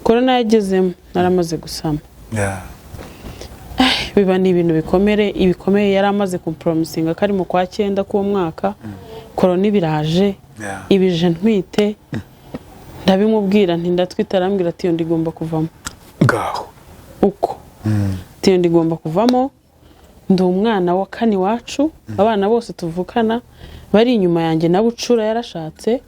Korona yagezemo naramaze gusama. Biba ni ibintu bikomere ibikomeye. Yari amaze kumpromisinga ko ari mu kwa cyenda k'uwo mwaka. Korona ibiraje, ibije ntwite. Ndabimubwira nti ndatwite, arambwira ati iyo ndigomba kuvamo. Ngaho. Uko ati iyo ndigomba kuvamo, ndi umwana wa kane iwacu, abana bose tuvukana bari inyuma yanjye na bucura yarashatse.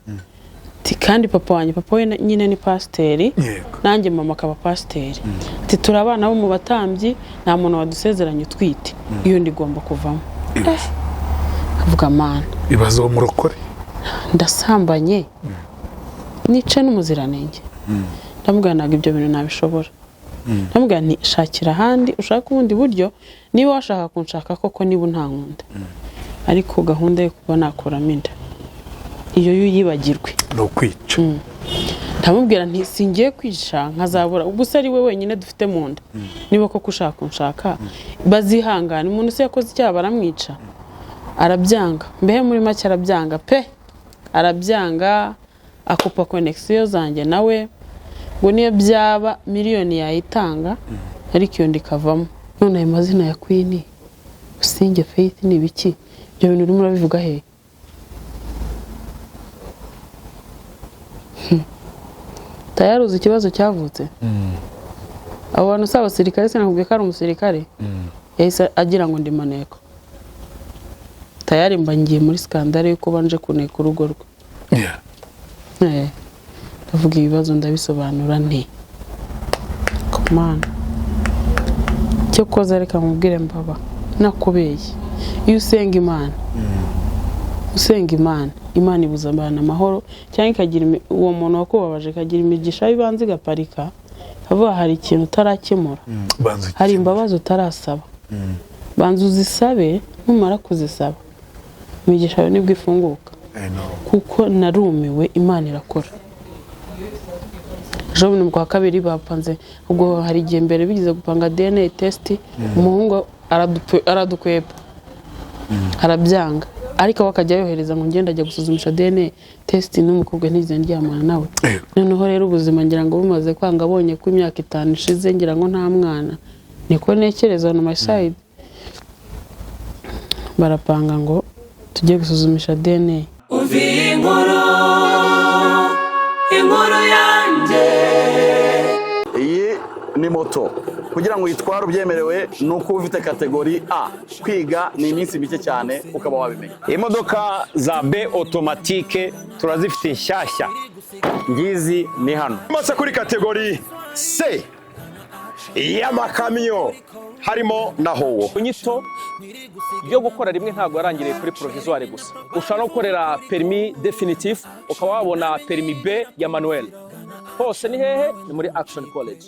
Ati kandi papa wanjye, papa we nyine ni pasiteri, nanjye mama akaba pasiteri. Ati turi abana bo mu batambyi, nta muntu wadusezeranye utwite, iyo ndigomba kuvamo. Ibaze. Avuga mana. Ibaze uwo murokore. Ndasambanye nice n'umuziranenge. Ndamubwira ntabwo ibyo bintu nabishobora. Ndamubwira nti shakira ahandi, ushake ubundi buryo niba washaka kunshaka koko, niba untankunda, ariko gahunda yo kuba nakuramo inda iyo yo uyibagirwe. Ni ukwica. Ndamubwira nti singiye kwica nkazabura ubwo se ari we wenyine dufite mu nda. Niba koko ushaka kunshaka, bazihangane. Umuntu se yakoze icyaha baramwica? Arabyanga. Mbehe muri make arabyanga pe, arabyanga, akupa connexion zanjye nawe, ngo niyo byaba miliyoni yayitanga, ariko iyo ndikavamo. None ayo mazina ya Queen Usinge Faith ni ibiki? Ibyo bintu urimo urabivuga he? Tayari uzi ikibazo cyavutse. Abo bantu si abasirikare? Sinakubwiye ko ari umusirikare? Yahise agira ngo ndi maneko. Tayari mba ngiye muri scandale yo kuba nje kuneka urugo rwe. Ndavuga ibibazo, ndabisobanura nti komana cyo koza. Reka mubwire mbaba nakubeye, iyo usenga Imana, usenga Imana, Imana ibuza abantu amahoro cyangwa ikagira uwo muntu wakubabaje ikagira imigisha y'ibanze, igaparika avuga hari ikintu utarakemura. Banza. Hari imbabazi utarasaba, banza uzisabe. Numara kuzisaba, imigisha yawe nibwo ifunguka. I know. Kuko narumiwe. Imana irakora. Ejo bundi mu kwa kabiri bapanze. Ubwo hari igihe mbere bigeze gupanga DNA test, umuhungu aradukwepa, arabyanga, ariko we akajya yohereza ngo ngende ajya gusuzumisha DNA test n'umukobwa ntigeze ndyamana nawe. Noneho rero ubuzima ngira ngo bumaze kwanga, abonye ko imyaka 5 ishize ngira ngo nta mwana, niko ntekereza on my side, barapanga ngo tujye gusuzumisha DNA. Umva iyi nkuru, inkuru yanjye. Iyi ni moto. Kugira ngo uyitware ubyemerewe ni uko uba ufite catégorie A. Kwiga ni iminsi mike cyane ukaba wabimenya. Imodoka za B automatique turazifite nshyashya, ngizi ni hano. Mase kuri catégorie C y'amakamyo harimo na howo. Inyito yo gukora rimwe ntabwo yarangiriye kuri provisoire gusa. Ushobora no gukorera permis définitif, ukaba wabona permis B ya manuel. Hose ni hehe? Ni muri Action College.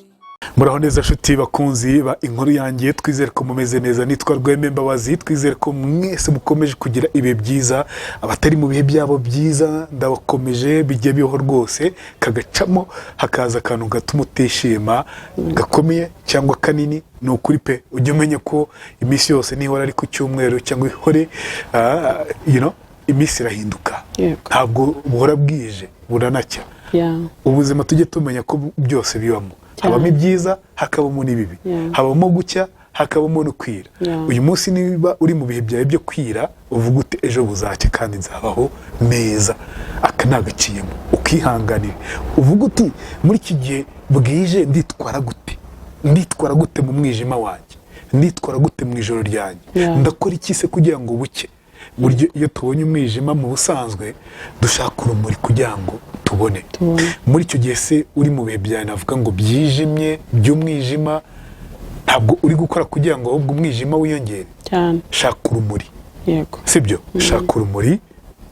Muraho neza nshuti bakunzi ba Inkuru Yanjye, twizere ko mumeze neza. Nitwa Rweme Mbabazi. Twizere ko mwese mukomeje kugira ibihe byiza. Abatari mu bihe byabo byiza ndabakomeje, bijya bibaho rwose, kagacamo hakaza akantu gatuma utishima gakomeye cyangwa kanini. Ni ukuri pe, ujye umenya ko iminsi yose nihora ari ku cyumweru cyangwa ihore, iminsi irahinduka. Ntabwo buhora bwije, buranacya. Ubuzima tujye tumenya ko byose bibamo. Habamo ibyiza, hakabamo n'ibibi. Habamo gucya, hakabamo no kwira. Uyu munsi niba uri mu bihe byawe byo kwira, uvuga uti ejo buzacya kandi nzabaho neza, aka ni agaciyemo, ukihanganira, uvuga uti muri iki gihe bwije nditwara gute? Nditwara gute mu mwijima wanjye? Nditwara gute mu ijoro ryanjye? Ndakora iki se kugira ngo buke? Buryo iyo tubonye umwijima, mu busanzwe dushaka urumuri kugira ngo tubone. Tubone. Muri icyo gihe se uri mu bihe byawe navuga ngo byijimye, by'umwijima, ntabwo uri gukora kugira ngo ahubwo umwijima wiyongere? Cyane. Shaka urumuri. Sibyo? Shaka urumuri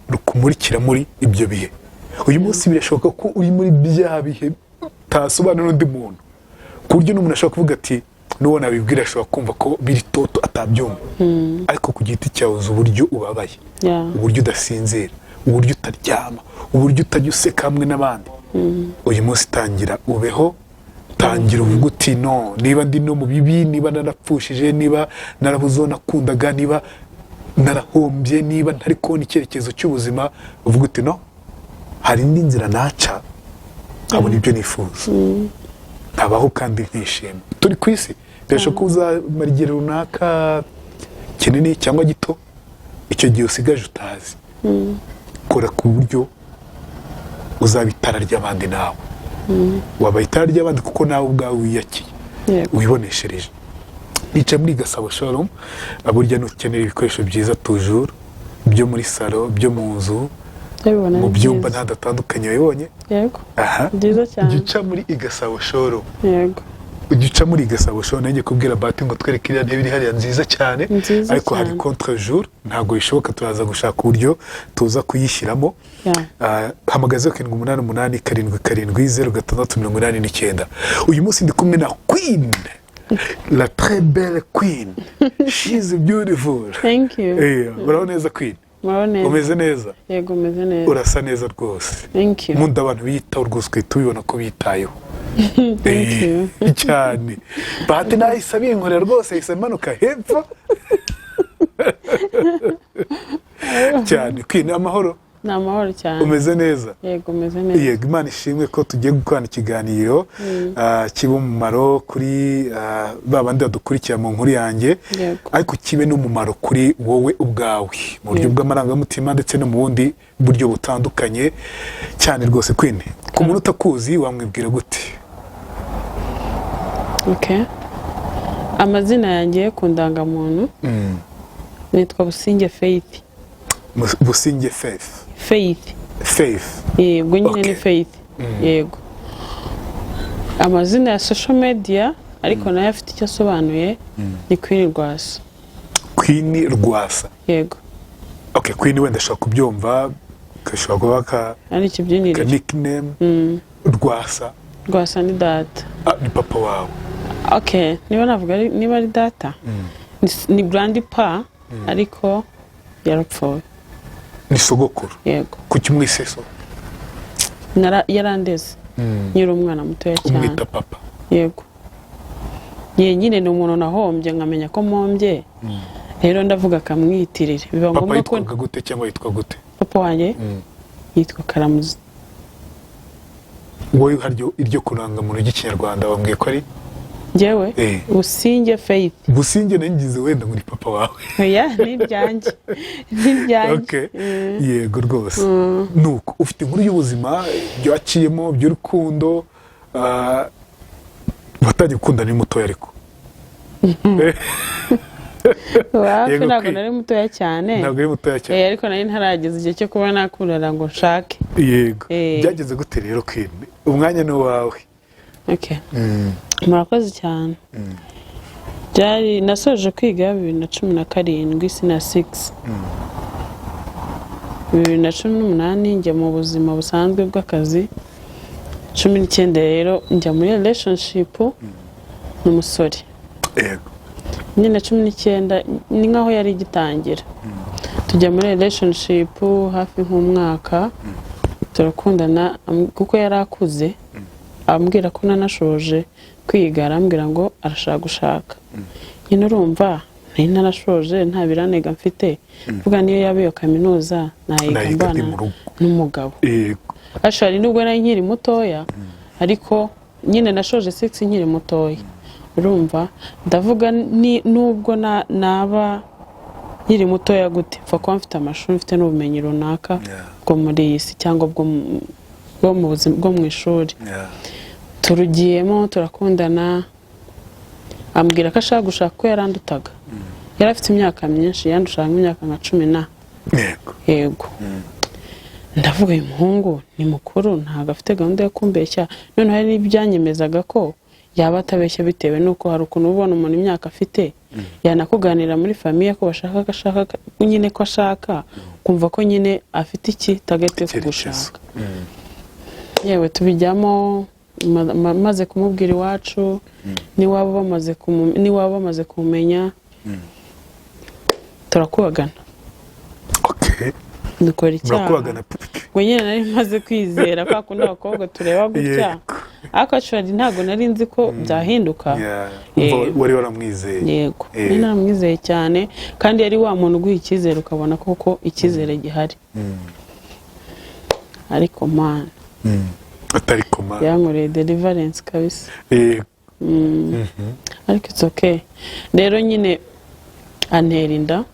rukumurikira muri ibyo bihe. Uyu munsi birashoboka ko uri muri bya bihe utasobanura undi muntu, ku buryo n'umuntu ashobora kuvuga ati n'uwo nabibwira ashobora kumva ko biri toto, atabyumva, ariko ku giti cyawe uzi uburyo ubabaye, uburyo udasinzira, uburyo utaryama, uburyo utajya useka hamwe n'abandi. Uyu munsi tangira ubeho, tangira uvuga uti no niba ndi no mu bibi, niba narapfushije, niba narabuze uwo nakundaga, niba narahombye, niba ntari kubona icyerekezo cy'ubuzima, uvuga uti no hari indi nzira naca nkabona ibyo nifuza. Nkabaho kandi nkishima. Turi ku isi, birashoboka ko uzamara igihe runaka kinini cyangwa gito. Icyo gihe usigaje utazi, kora ku buryo uzaba itara ry'abandi. Nawe waba itara ry'abandi kuko nawe ubwawe wiyakiye, wiboneshereje. Nicaye muri Gasabo Showroom. Burya nukenera ibikoresho byiza toujours byo muri salon, byo mu nzu, Ndabibona, mu ni byumba byiza. n'ahadatandukanye, wabibonye? Yego. Aha. Byiza cyane. Ujya uca muri Igasabo Showroom? Yego. Ujya uca muri Gasabo Showroom. Nanjye kubwira Bati ngo twereke iriya ntebe iri hariya nziza cyane. Nziza Ariko hari cyane. contre jour, ntabwo bishoboka. Turaza gushaka uburyo tuza kuyishyiramo. Hamagaza 0787 77 06 89. Uyu munsi ndi kumwe na Queen, la très belle Queen. She's beautiful. Thank you. Uraho neza, Queen? Muraho neza. Umeze neza? Yego, umeze neza. Urasa neza rwose. Thank you. Nkunda abantu biyitaho rwose, ugahita ubibona ko bitayeho. Thank you. Cyane. Bahati nahise abinkorera rwose, ahise amanuka hepfo cyane. Queen, amahoro? Ni amahoro cyane. Umeze neza? Yego, umeze neza. Yego, Imana ishimwe ko tugiye gukorana ikiganiro kiba umumaro kuri ba bandi badukurikira mu nkuru yanjye, ariko kibe n'umumaro kuri wowe ubwawe mu buryo bw'amarangamutima ndetse no mu bundi buryo butandukanye cyane rwose. Queen, ku muntu utakuzi wamwibwira gute? Okay. Amazina yanjye ku ndangamuntu nitwa Businge Faith. Businge Faith? Faith. Faith. Yego nyine. Okay. Ni Faith, yego. Amazina ya social media ariko nayo afite icyo asobanuye, ni Queen Rwasa. Queen Rwasa? Yego. Okay, Queen wenda ashobora kubyumva, gashobora kuba ka ari ikibyiniriro. Ka nickname. Rwasa? Rwasa ni data. Ah, ni papa wawe? Okay, niba navuga niba ari data, ni grandpa, ariko yarapfuye. Ni sogokuru? Yego. Kuki umwise so? Yarandeze nkiri umwana mutoya cyane. Umwita papa? Yego, ye nyine ni umuntu nahombye, nkamenya ko mpombye, rero ndavuga akamwitirire, biba Papa ngombwa ko. yitwaga gute cyangwa yitwa gute? Papa wanjye yitwa Karamuzi. Wowe haryo iryo kurangamuntu ry'ikinyarwanda wambwiye ko ari? Njyewe? Businge Faith. Businge nangize wenda ngo ni papa wawe. Oya, ni ibyanjye, ni ibyanjye. Okay. Yego rwose. Nuko ufite inkuru y'ubuzima, ibyo waciyemo by'urukundo. Watangiye gukundana ni mutoya ariko? Wapi. Yego, Ntabwo kwi- nari mutoya cyane. Ntabwo ari mutoya cyane. Ariko nari ntarageza igihe cyo kuba nakundana ngo nshake. Yego. Byageze gute rero, Queen? Umwanya ni uwawe. Okay. Murakoze cyane. Byari nasoje kwiga 2017, senior six. 2018 njya mu buzima busanzwe bw'akazi. 19 rero njya muri relationship n'umusore. Nyine 19 ni nkaho yari igitangira. Tujya muri relationship hafi nk'umwaka, turakundana, kuko yari akuze, ambwira ko nanashoje kwiga, arambwira ngo arashaka gushaka. Nyine urumva nari narashoje, nta biranega mfite, mvuga niyo yaba iyo kaminuza nayiga Nayiga ndi mbana mu rugo. n'umugabo. Ashari nubwo nari nkiri mutoya, ariko nyine nashoje six nkiri mutoya, urumva ndavuga ni nubwo naba nkiri mutoya gute, mfa kuba mfite amashuri, mfite n'ubumenyi runaka bwo muri iyi si cyangwa bwo mu buzima bwo mu ishuri. Turugiyemo, turakundana, ambwira ko ashaka gushaka ko yarandutaga, yari afite imyaka myinshi, yandushaga nk'imyaka nka 10 na. Yego. Ndavuga uyu muhungu ni mukuru, ntabwo afite gahunda yo kumbeshya. Noneho hari n'ibyanyemezaga ko yaba atabeshya, bitewe n'uko hari ukuntu uba ubona umuntu imyaka afite, yanakuganira muri famille ko bashaka ko ashaka nyine ko ashaka, kumva ko nyine afite iki target yo Icyerekezo. kugushaka. Yewe, tubijyamo, maze kumubwira iwacu, n'iwabo bamaze kumenya, turakubagana. Dukora icyaha. Murakubagana? Ngo nyine nari maze kwizera kwa kundi abakobwa tureba gutya, ariko actually ntabwo nari nzi ko byahinduka. Umva, wari waramwizeye? Yego, nari naramwizeye cyane, kandi yari wa muntu uguha icyizere, ukabona koko icyizere gihari. Ariko mana. Atari koma. Yankoreye deliverance kabisa. Ariko it's okay. Rero nyine antera inda,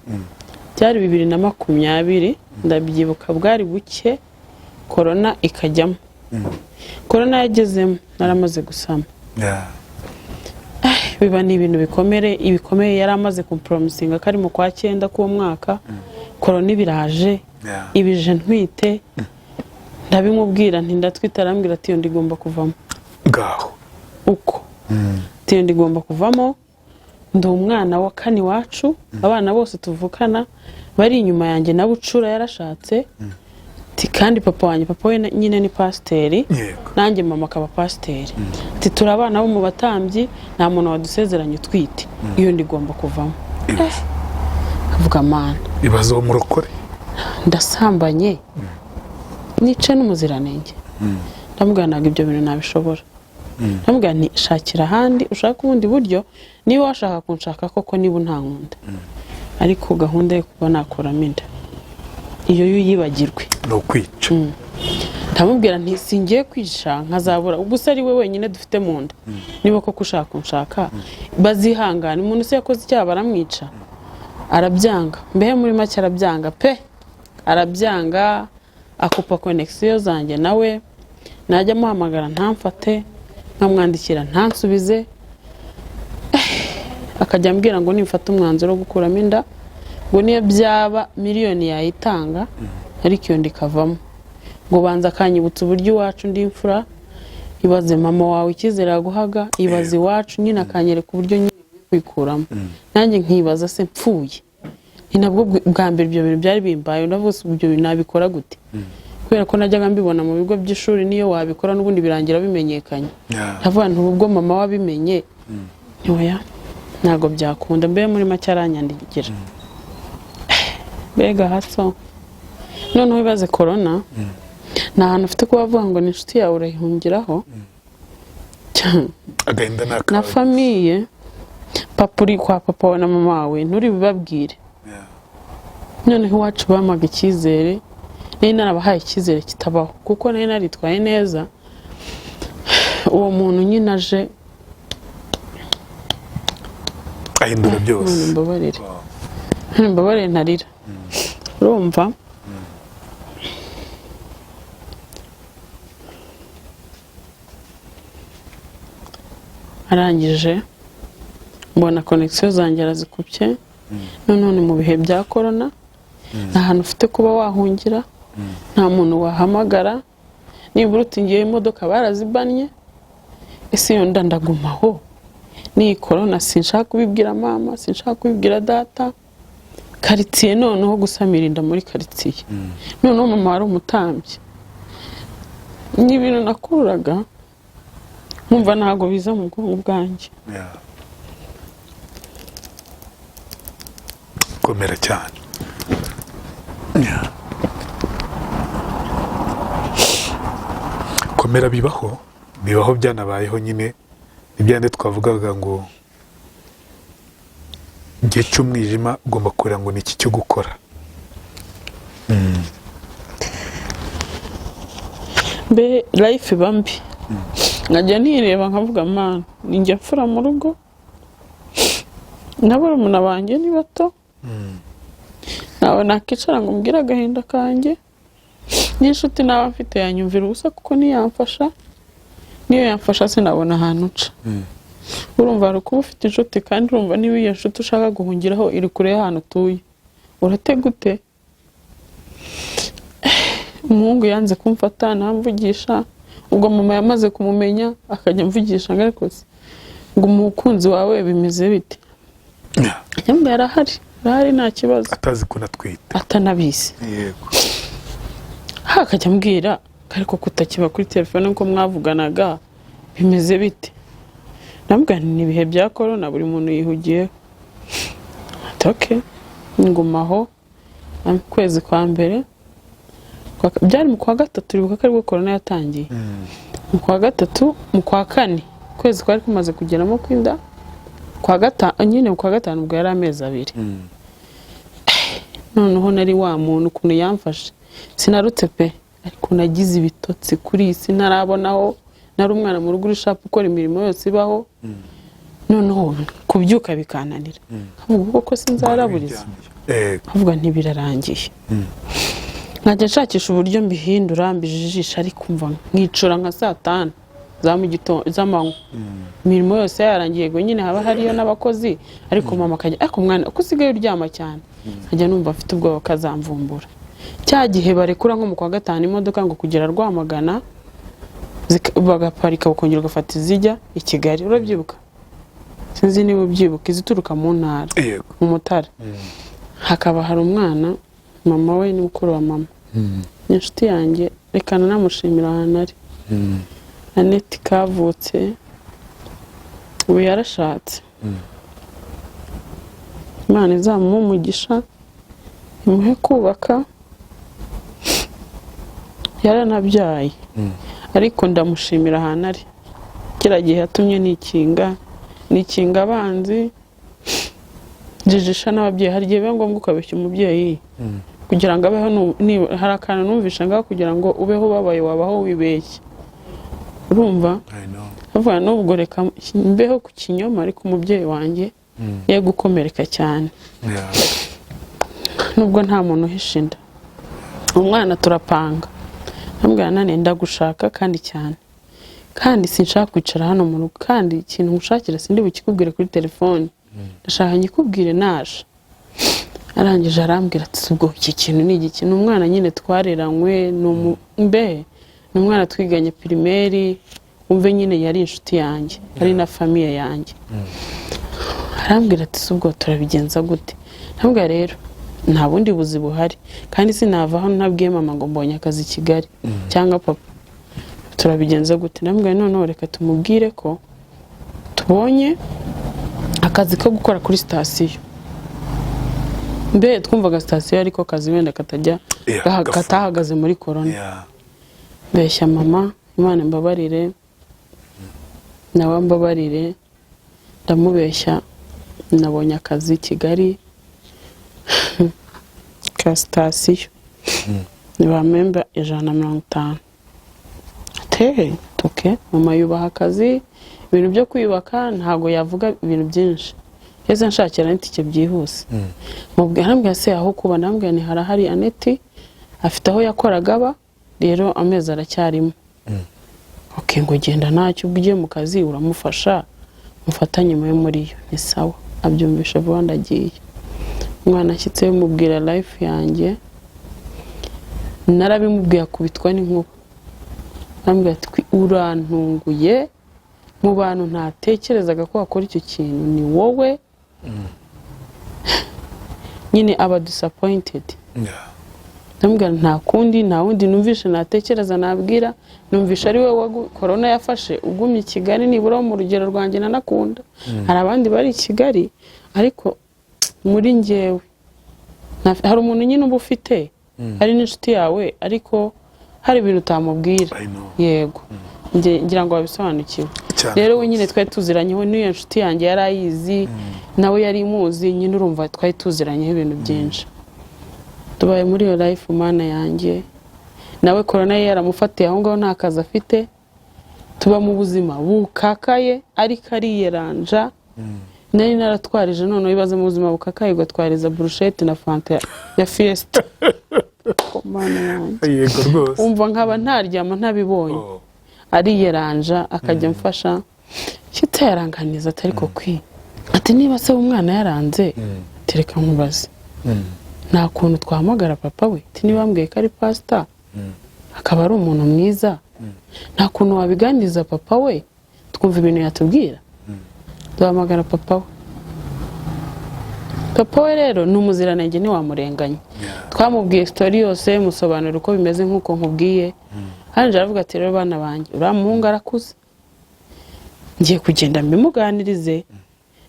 byari 2020, ndabyibuka, bwari buke, korona ikajyamo. Korona yagezemo naramaze gusama. Biba ni ibintu bikomere ibikomeye. Yari amaze kumpromisinga ko ari mu kwa cyenda k'uwo mwaka, korona ibiraje. Ibije ntwite, ndabimubwira nti ndatwite, arambwira ati iyo ndigomba kuvamo. Ngaho. Uko ati iyo ndigomba kuvamo, ndi umwana wa kane iwacu, abana bose tuvukana bari inyuma yanjye na bucura yarashatse. Ati kandi papa wanjye, papa we nyine ni pasiteri, nanjye mama akaba pasiteri. Ati turi abana bo mu batambyi, nta muntu wadusezeranye utwite, iyo ndigomba kuvamo. Ibaze. Avuga mana. Ibaze uwo murokore. Ndasambanye, nice n'umuziranenge. Ndamubwira ntabwo ibyo bintu nabishobora. Ndamubwira nti shakira ahandi, ushake ubundi buryo niba washaka kunshaka koko, niba untankunda, ariko gahunda yo kuba nakuramo inda iyo yo uyibagirwe. Ni ukwica. Ndamubwira nti singiye kwica nkazabura, ubwo se ari we wenyine dufite mu nda, niba koko ushaka kunshaka bazihangane, umuntu se yakoze icyaha baramwica? Arabyanga. Mbehe muri make arabyanga pe, arabyanga, akupa connexion zanjye nawe, najya amuhamagara ntamfate, nkamwandikira ntansubize. Akajya ambwira ngo nimfata umwanzuro wo gukuramo inda, ngo niyo byaba miliyoni yayitanga, ariko iyo ndikavamo. Ngo banza akanyibutsa uburyo iwacu ndi imfura, ibaze mama wawe icyizere yaguhaga, ibaze iwacu nyine, akanyereka uburyo nyine kwikuramo. Nanjye nkibaza se mpfuye, ni nabwo bwa mbere ibyo bintu byari bimbaye, ndavuga ibyo bintu nabikora gute? Kubera ko najyaga mbibona mu bigo by'ishuri, niyo wabikora n'ubundi birangira bimenyekanye. Ndavuga nti ubwo mama wabimenye, ntiweya ntabwo byakunda. Mbe muri make aranyandikira. Mbega haso, noneho ibaze korona, nta hantu ufite kuba avuga ngo ni inshuti yawe urayihungiraho. Agahinda ni Na akawe. Famille, papa uri kwa papa wawe na mama wawe nturi bubabwire. Noneho iwacu bampaga icyizere, nari narabahaye icyizere kitabaho kuko nari naritwaye neza. Uwo muntu nyine aje ahindura byose. None mbabarire, none mbabarire ntarira, urumva. Arangije mbona connexion zanjye arazikupye. Noneho ni mu bihe bya korona, nta hantu ufite kuba wahungira, nta muntu wahamagara, nibura uti ngiye imodoka barazibannye, ese iyo nda ndagumaho n'iyi korona? Sinshaka kubibwira mama, sinshaka kubibwira data. Karitsiye, noneho gusamira inda muri karitsiye, noneho mama wari umutambyi, ni ibintu nakururaga nkumva ntabwo biza mu bwonko bwanjye. Komera cyane. Komera, bibaho, bibaho, byanabayeho nyine. Ni twavugaga ngo igihe cy'umwijima ugomba kureba ngo ni iki cyo gukora. Mbe life iba mbi, nkajya nireba nkavuga mana, ninjya mfura mu rugo na barumuna banjye ni bato, ntawe nakicara ngo mbwire agahinda kanjye, n'inshuti naba mfite yanyumvira ubusa kuko ntiyamfasha, niyo yamfasha sinabona ahantu nca. Urumva hari ukuba ufite inshuti, kandi urumva niba iyo nshuti ushaka guhungiraho iri kure y'ahantu utuye, uratega ute? Umuhungu yanze kumfata, ntamvugisha. Ubwo mama yamaze kumumenya akajya amvugisha ngo ariko se ngo umukunzi wawe bimeze bite? Yambaye arahari, arahari nta kibazo. Atazi ko unatwite. Atanabizi. Yego. Akajya ambwira ariko kutakiba kuri telefone uko mwavuganaga bimeze bite? Ndamubwira nti ni ibihe bya korona, buri muntu yihugiyeho. Ati okay, ngumaho ukwezi kwa mbere, byari mu kwa gatatu, uribuka ko aribwo korona yatangiye, mu kwa gatatu, mu kwa kane ukwezi kwari kumaze kugeramo kw'inda, kwa gatanu nyine, mu kwa gatanu ubwo yari amezi 2. Noneho nari wa muntu ukuntu yamfashe sinarutse pe, Ariko nagize ibitotsi kuri iyi si ntarabonaho. Nari umwana mu rugo uri sharp, ukora imirimo yose ibaho. Noneho kubyuka bikananira, nkavuga ubwo ko sinzaraburiza. Nkavuga ntibirarangiye, nkajya nshakisha uburyo mbihindura, mbijijisha, ariko mva nkicura nka saa 5 za mu gitondo z'amanywa, imirimo yose yarangiye. Yego nyine haba hariyo n'abakozi, ariko mama akajya: "Ariko mwana, ko usigaye uryama cyane?" Nkajya numva mfite ubwoba kazamvumbura. Cya gihe barekura nko mu kwa gatanu imodoka ngo kugera Rwamagana, bagaparika, bakongera ugafata izijya i Kigali. Urabyibuka? Sinzi niba ubyibuka, izituruka mu ntara. Yego. Mu Mutara hakaba hari umwana, mama we ni mukuru wa mama, ni inshuti yanjye, reka nanamushimira ahantu ari, Annette Kavutse. Ubu yarashatse, Imana izamuhe umugisha, imuhe kubaka, yaranabyaye. Ariko ndamushimira ahantu ari, kiriya gihe yatumye nikinga abanzi, njijisha n'ababyeyi. Hari igihe biba ngombwa ukabeshya umubyeyi kugira ngo abeho. Hari akantu numvisha ngaho: kugira ngo ubeho ubabaye, wabaho wibeshye, urumva? I know. Avuga n'ubwo reka mbeho ku kinyoma, ariko umubyeyi wanjye ye gukomereka cyane. Nubwo nta muntu uhisha inda. Umwana turapanga, ndamubwira nane ndagushaka kandi cyane, kandi sinshaka kwicara hano mu rugo, kandi ikintu nkushakira sindi bukikubwire kuri telefone, ndashaka nyikubwire naje. Arangije arambwira ati: "Ubwo iki kintu ni igiki?" Ni umwana nyine twareranywe, ni umwana twiganye primaire, wumve nyine yari inshuti yanjye, ari na famille yanjye. Arambwira ati: "Si ubwo turabigenza gute?" Ndamubwira rero nta bundi buzi buhari, kandi sinava hano ntabwiye mama ngo mbonye akazi i Kigali cyangwa papa. Turabigenza gute? Ndamubwira noneho reka tumubwire ko tubonye akazi ko gukora kuri sitasiyo. Mbe twumvaga sitasiyo ariko kazi wenda katajya Yeah, gafunga. katahagaze muri korona. Mbeshya mama, Imana imbabarire, nawe mbabarire, ndamubeshya nabonye akazi i Kigali ka sitasiyo, ntibamemba 150. Ate toke mama yubaha akazi, ibintu byo kwiyubaka ntabwo yavuga ibintu byinshi. Yeze nshakira n'itike byihuse. Mubwira, arambwira se aho kuba? Ndamubwira ni harahari, Aneti afite aho yakoraga aba, rero amezi aracyarimo. Ok, ngo genda ntacyo, ubwo ugiye mu kazi uramufasha, mufatanye mube muri yo. Ni sawa, abyumvisha vuba. Ndagiye, umwana ashyitse, mubwira life yanjye, narabimubwiye akubitwa n'inkuba. Arambwira ati: "Urantunguye, mu bantu ntatekerezaga ko wakora icyo kintu ni wowe." Nyine aba disappointed. Ndamubwira nta kundi, nta wundi numvishe natekereza nabwira, numvishe ari wowe korona yafashe ugumye i Kigali, nibura wo mu rugero rwanjye nanakunda. Hari abandi bari i Kigali, ariko muri njyewe hari umuntu nyine uba ufite, hari n'inshuti yawe, ariko hari ibintu utamubwira. I know. Yego. Ngira ngo wabisobanukiwe. Cyane Rero we rwose. nyine twari tuziranyeho n'iyo nshuti yanjye, yari ayizi, nawe yari imuzi. Nyine urumva twari tuziranyeho ibintu byinshi. Tubaye muri iyo life, mana yanjye, nawe korona ye yaramufatiye aho ngaho, nta kazi afite, tuba mu buzima bukakaye, ariko ariyeranja. Nari naratwarije, noneho ibaze mu buzima bukakaye ugatwariza burusheti na fanta ya Fiesta. Oh, mana yanjye! Yego rwose. Umva, nkaba ntaryama ntabibonye. Oh. Ariyeranja akajya amfasha kitayaranganiza, atari ko kwi ati: "Niba se umwana yaranze, tereka nkubaze, nta kuntu twahamagara papa we?" Ati: "Niba wambwiye ko ari pasita, akaba ari umuntu mwiza, nta kuntu wabiganiriza papa we twumva ibintu yatubwira?" Duhamagara papa we. Papa we rero ni umuziranenge, ntiwamurenganya. Twamubwiye story yose, musobanurira uko bimeze nk'uko nkubwiye. Hanje aravuga ati: "Rero bana banjye, uriya muhungu arakuze, ngiye kugenda mbimuganirize.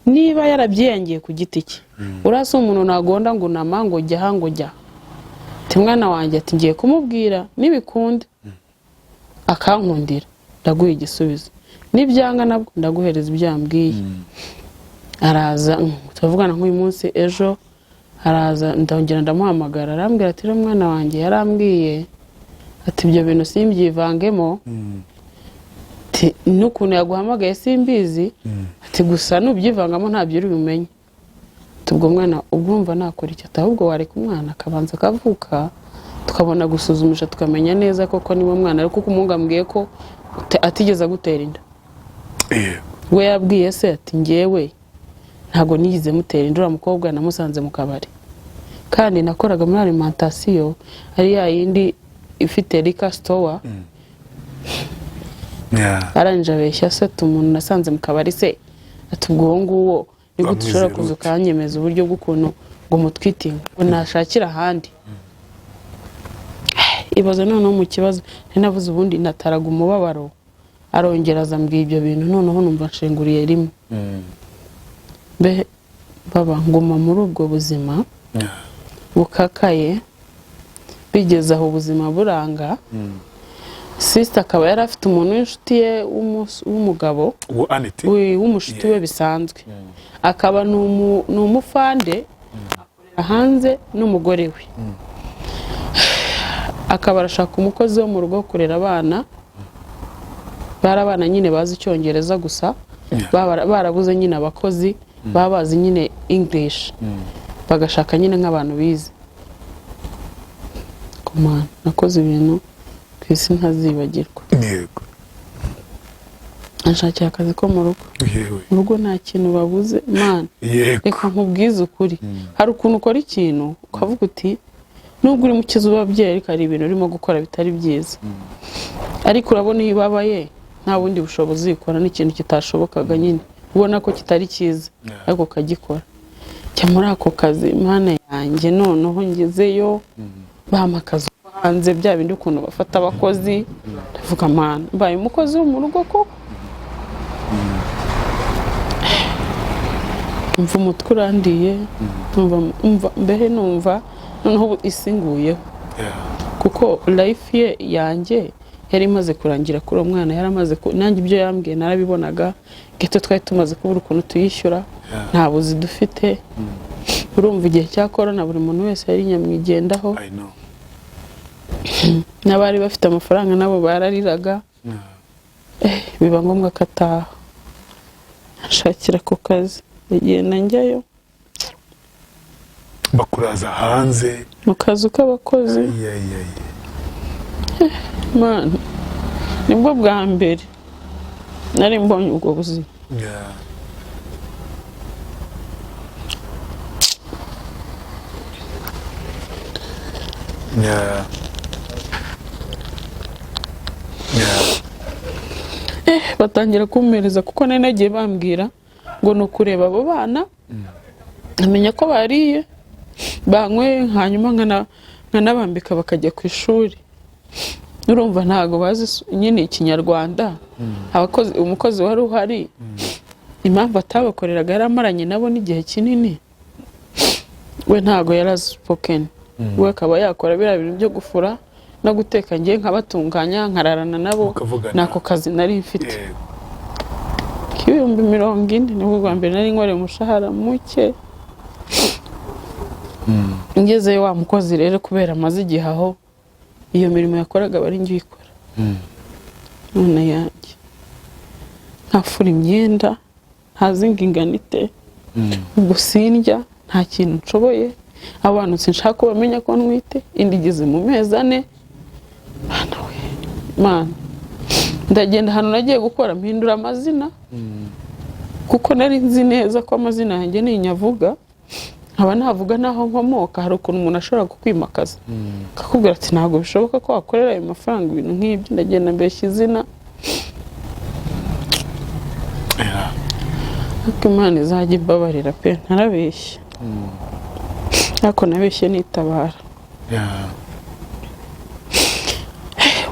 Niba yarabyiyangiye ku giti cye, uriya si umuntu nagonda ngo unama ngo jya aha ngo jya aha." Ati: "Mwana wanjye," ati, "ngiye kumubwira, nibikunda akankundira ndaguha igisubizo, nibyanga nabwo ndaguhereza ibyo yambwiye." Araza, turavugana nk'uyu munsi, ejo araza, ndongera ndamuhamagara, arambwira ati: "Rero mwana wanjye, yarambwiye Ati ibyo bintu simbyivangemo. Ati n'ukuntu yaguhamagaye simbizi. Ati gusa nubyivangamo ntabyo uri bumenye. Ati ubwo mwana ubwo nakora iki? Ati ahubwo wareka umwana akabanza akavuka, tukabona gusuzumisha tukamenya neza koko niba mwana, ariko kuko umuhungu ambwiye ko atigeze agutera inda. We yabwiye se ati njyewe ntabwo nigeze mutera inda, uriya mukobwa namusanze mu kabari, kandi nakoraga muri alimentation ari ya yindi ifite liquor store. Arangije abeshya se ati umuntu nasanze mu kabari se, ati ubwo uwo nguwo ni gute ushobora kuza ukanyemeza uburyo bw'ukuntu ngo mutwite, ngo nashakira ahandi. Ibaze noneho mu kibazo nari navuze, ubundi nataraga umubabaro, arongera azambwira ibyo bintu, noneho numva nshenguriye rimwe. Mbe baba nguma muri ubwo buzima bukakaye, bigeze aho ubuzima buranga. Sister akaba yari afite umuntu w'inshuti ye w'umugabo w'umushuti we bisanzwe, akaba ni umufande akorera hanze n'umugore we, akaba arashaka umukozi wo mu rugo kurera abana. Bari abana nyine bazi icyongereza gusa, barabuze nyine abakozi baba bazi nyine English, bagashaka nyine nk'abantu bize. Komana nakoze ibintu ku isi ntazibagirwa. Yego. Anshakira akazi ko mu rugo. Mu rugo nta kintu babuze, mana. Reka nkubwize ukuri, hari ukuntu ukora ikintu ukavuga uti nubwo uri mukiza ubabyeyi, ariko hari ibintu urimo gukora bitari byiza, ariko urabona iyo ubabaye nta bundi bushobozi ukora n'ikintu kitashobokaga nyine, ubona ko kitari cyiza ariko ukagikora. Jya muri ako kazi, mana yanjye, noneho ngezeyo bampa akazi hanze, bya bindi ukuntu bafata abakozi, ndavuga mana mbaye umukozi wo mu rugo koko. Mva umutwe urandiye, mbehe numva noneho isi nguyeho, kuko life ye yanjye yari imaze kurangira kuri uwo mwana, yari amaze nanjye ibyo yambwiye narabibonaga, geto twari tumaze kubura ukuntu tuyishyura, nta buzi dufite. Urumva igihe cya corona buri muntu wese yari nyamwigendaho, n'abari bafite amafaranga nabo barariraga. Biba ngombwa ko ataha ashakira ako kazi, ndagenda njyayo bakuraza hanze mu kazu k'abakozi. Mana, nibwo bwa mbere nari mbonye ubwo buzima. Batangira kumpereza, kuko nari nagiye bambwira ngo ni ukureba abo bana nkamenya ko bariye banyweye, hanyuma nkanabambika bakajya ku ishuri. Urumva ntago bazi nyine ikinyarwanda. Abakozi, umukozi wari uhari impamvu atabakoreraga yari amaranye nabo n'igihe kinini, we ntago yari azi spoken, we akaba yakora biriya bintu byo gufura no guteka, ngiye nkabatunganya nkararana nabo, nako kazi nari mfite. 40,000 nibwo bwa mbere nari nkoreye umushahara muke. Ngezeyo wa mukozi rero kubera amaze igihe aho iyo mirimo yakoraga bari ngiye ikora, none yanjye nkafura imyenda ntazinga inganite, ubwo sindya nta kintu nshoboye, abantu sinshaka ko bamenya ko ntwite, indi igeze mu mezi 4. Mana we, mana, ndagenda ahantu nagiye gukora mpindura amazina, kuko nari nzi neza ko amazina yanjye ninyavuga nkaba navuga naho nkomoka, hari ukuntu umuntu ashobora kukwimakaza akakubwira ati ntabwo bishoboka ko wakorera ayo mafaranga ibintu nk'ibyo. Ndagenda mbeshya izina, ariko Imana izajya imbabarira pe, ntarabeshya, ariko nabeshye nitabara.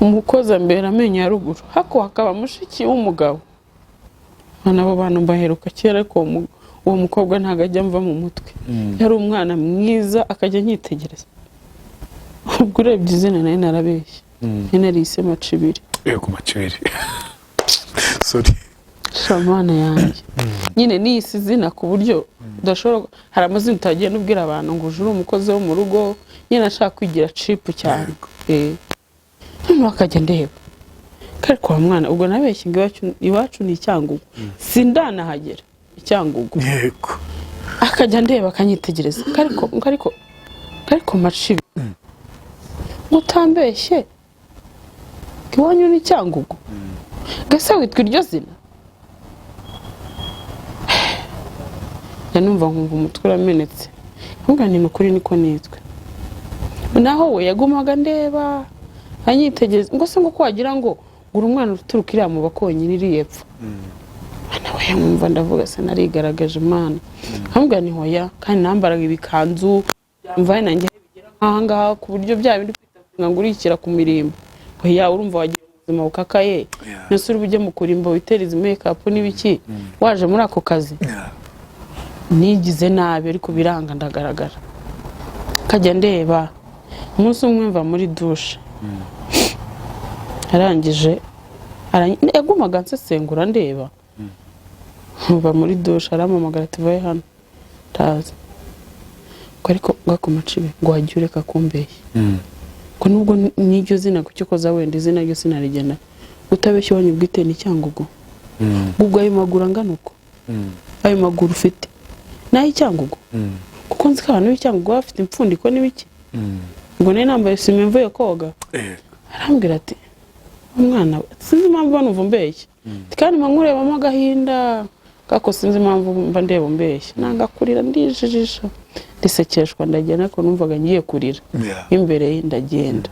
Umukozi ambera amenyo ya ruguru, hako hakaba mushiki w'umugabo. Nabo bantu mbaheruka kera, ariko uwo mukobwa ntago ajya mva mu mutwe, yari umwana mwiza akajya anyitegereza. Ubwo urebye izina nayo narabeshye, nari narise Macibiri. Yego Macibiri. Sorry. Shamana yanjye nyine niyise izina ku buryo udashobora, hari amazina utagenda ubwira abantu ngo uje uri umukozi wo mu rugo, nyine ashaka kwigira cipu cyane. Noneho akajya ndeba kari kwa mwana, ubwo nabeshye ngo iwacu ni Icyangugu, sindanahagera Icyangugu. Akajya ndeba akanyitegereza, ariko ariko ariko macibi, ngo utambeshye ngo iwanyu ni Cyangugu, gase witwa iryo zina? Njya numva nkumva umutwe uramenetse, nkuga ni ukuri niko nitwe. Naho we yagumaga ndeba anyitegereza, ngo se ngo ko wagira ngo uri umwana uturuka iriya mu bakonyine iri epfo. Nawe nkumva ndavuga se narigaragaje Imana, nkamubwira ni hoya, kandi nambaraga ibikanzu mvaye nanjye bigera nk'aha ngaha, ku buryo bya bindi kwita ngo urikira ku mirimbo, hoya urumva wagiye mu buzima bukakaye. Nese uri bujye mu kurimba witereza make-up n'ibiki waje muri ako kazi? Nigize nabi ariko biranga ndagaragara. Kajya ndeba, umunsi umwe mva muri dushe, arangije yagumaga nsesengura ndeba, mva muri dushe arampamagara ati vaye hano, ndaza. Ngo ariko ngakomacibe ngo wajya ureka kumbeshya, ngo nubwo n'iryo zina kuki ukoza wenda izina ryo sinarigena, utabeshya iwanyu bwite ni Cyangugu, ubwo ayo maguru angana uko, ayo maguru ufite n'ay'Icyangugu, kuko nzi ko abantu b'Icyangugu baba bafite impfundiko n'ibiki. Ngo nari nambaye sima mvuye koga. Arambwira ati umwana we, sinzi impamvu numva umbeshya, kandi mba nkurebamo agahinda kako, sinzi impamvu mba ndeba umbeshya, nanga kurira ndijijisha ndisekeshwa ndagenda, ariko numvaga ngiye kurira imbere ye ndagenda.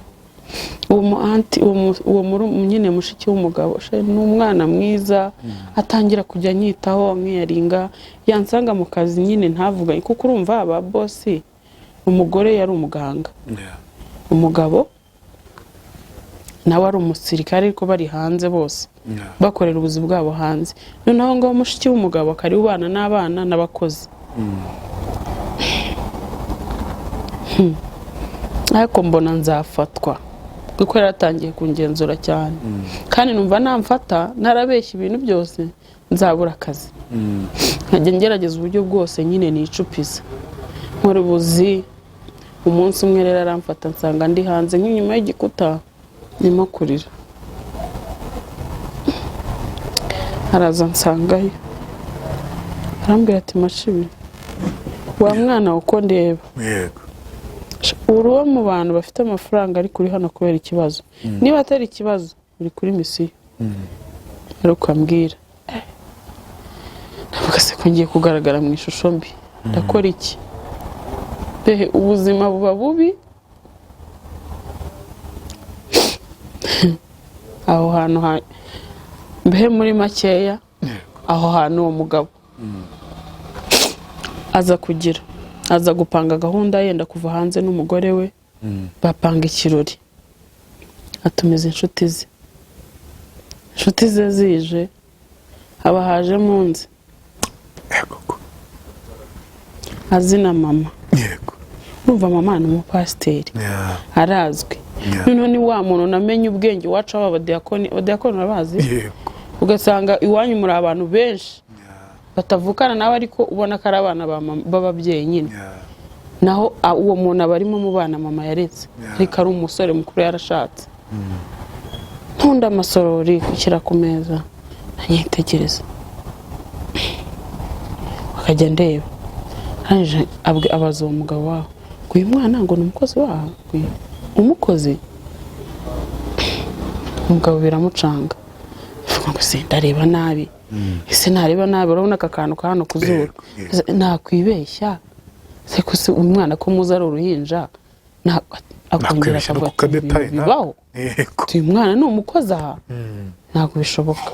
Uwo mu anti uwo nyine mushiki w'umugabo ni umwana mwiza, atangira kujya anyitaho nkiyaringa, yansanga mu kazi nyine ntavuga, kuko urumva aba bosi, umugore yari umuganga, umugabo nawe ari umusirikare, ariko bari hanze bose bakorera ubuzima bwabo hanze. Noneho ngaho mushiki w'umugabo akari ubana n'abana n'abakozi, ariko mbona nzafatwa kuko yaratangiye kungenzura cyane, kandi numva namfata narabeshya ibintu byose nzabura akazi. Nkajya ngerageza uburyo bwose nyine nicupiza nkora ubuzi. Umunsi umwe rero aramfata nsanga ndi hanze nk'inyuma y'igikuta ndimo kurira, araza nsangayo arambwira ati Macibi wa mwana uko ndeba uri uwo mu bantu bafite amafaranga, ariko uri hano kubera ikibazo, niba atari ikibazo uri kuri misiyo. Ariko ambwira ndavuga se ko ngiye kugaragara mu ishusho mbi, ndakora iki? Pehe ubuzima buba bubi. Aho hantu mbehe muri makeya, aho hantu uwo mugabo aza kugira aza gupanga gahunda yenda kuva hanze n'umugore we, bapanga ikirori, atumiza inshuti ze, inshuti ze zije haba haje munzi azina mama. Urumva mama ni umupasiteri arazwi, noneho ni wa muntu namenye ubwenge iwacu abadiyakoni, abadiyakoni urabazi, ugasanga iwanyu muri abantu benshi batavukana nawe, ariko ubona ko ari abana b'ababyeyi nyine. Naho uwo muntu aba arimo mu bana mama yaretse, ariko ari umusore mukuru yarashatse. Nkunda amasorori gushyira ku meza anyitegereza, akajya ndeba, abaza uwo mugabo wawe ngo uyu mwana ngo ni umukozi wawe, umukozi? Umugabo biramucanga, avuga ngo se ndareba nabi, ese nareba nabi, urabona aka kantu ka hano ku zuru nakwibeshya se ko umwana ko muzi ari uruhinja, akongera akavuga ati bibaho, uyu mwana ni umukozi aha, ntabwo bishoboka.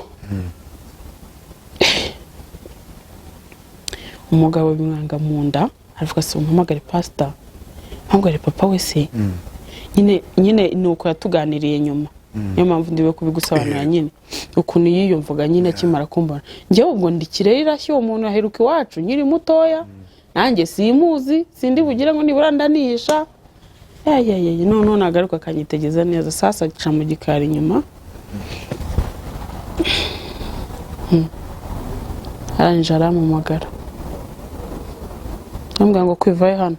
Umugabo bimwanga mu nda, aravuga se umpamagare pasita, mpamagare papa we se nyine nyine ni uko yatuganiriye nyuma, niyo mpamvu ndiwe kubigusobanura nyine ukuntu yiyumvaga nyine akimara kumbona. Njyewe ubwo ndi kirere irashya, uwo muntu aheruka iwacu nkiri mutoya, nanjye simuzi, sindi bugire ngo nibura ndanisha yayayeye. Noneho nagaruka akanyitegeza neza, sasa aca mu gikari inyuma, arangije arampamagara arambwira ngo kwivayo hano.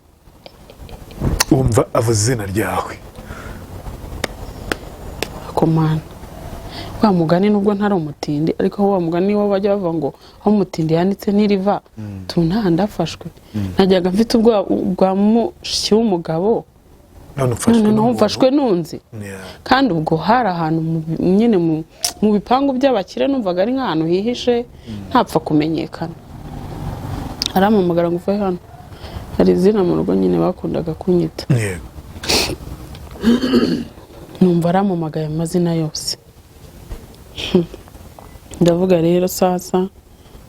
Wumva avuze izina ryawe, Ariko mana, wa mugani, nubwo ntari umutindi, ariko wa mugani wo bajya bavuga ngo aho umutindi yanitse ntiriva. Nta, ndafashwe. Najyaga mfite ubwoba bwa mushiki w'umugabo. None ufashwe none n'umuntu. mfashwe nunzi. Kandi ubwo hari ahantu nyine mu bipangu by'abakire, numvaga ari nk'ahantu hihishe ntapfa kumenyekana. Arampamagara ngo uve hano. Hari izina mu rugo nyine bakundaga kunyita. Numva arampamagaye amazina yose. Ndavuga rero sasa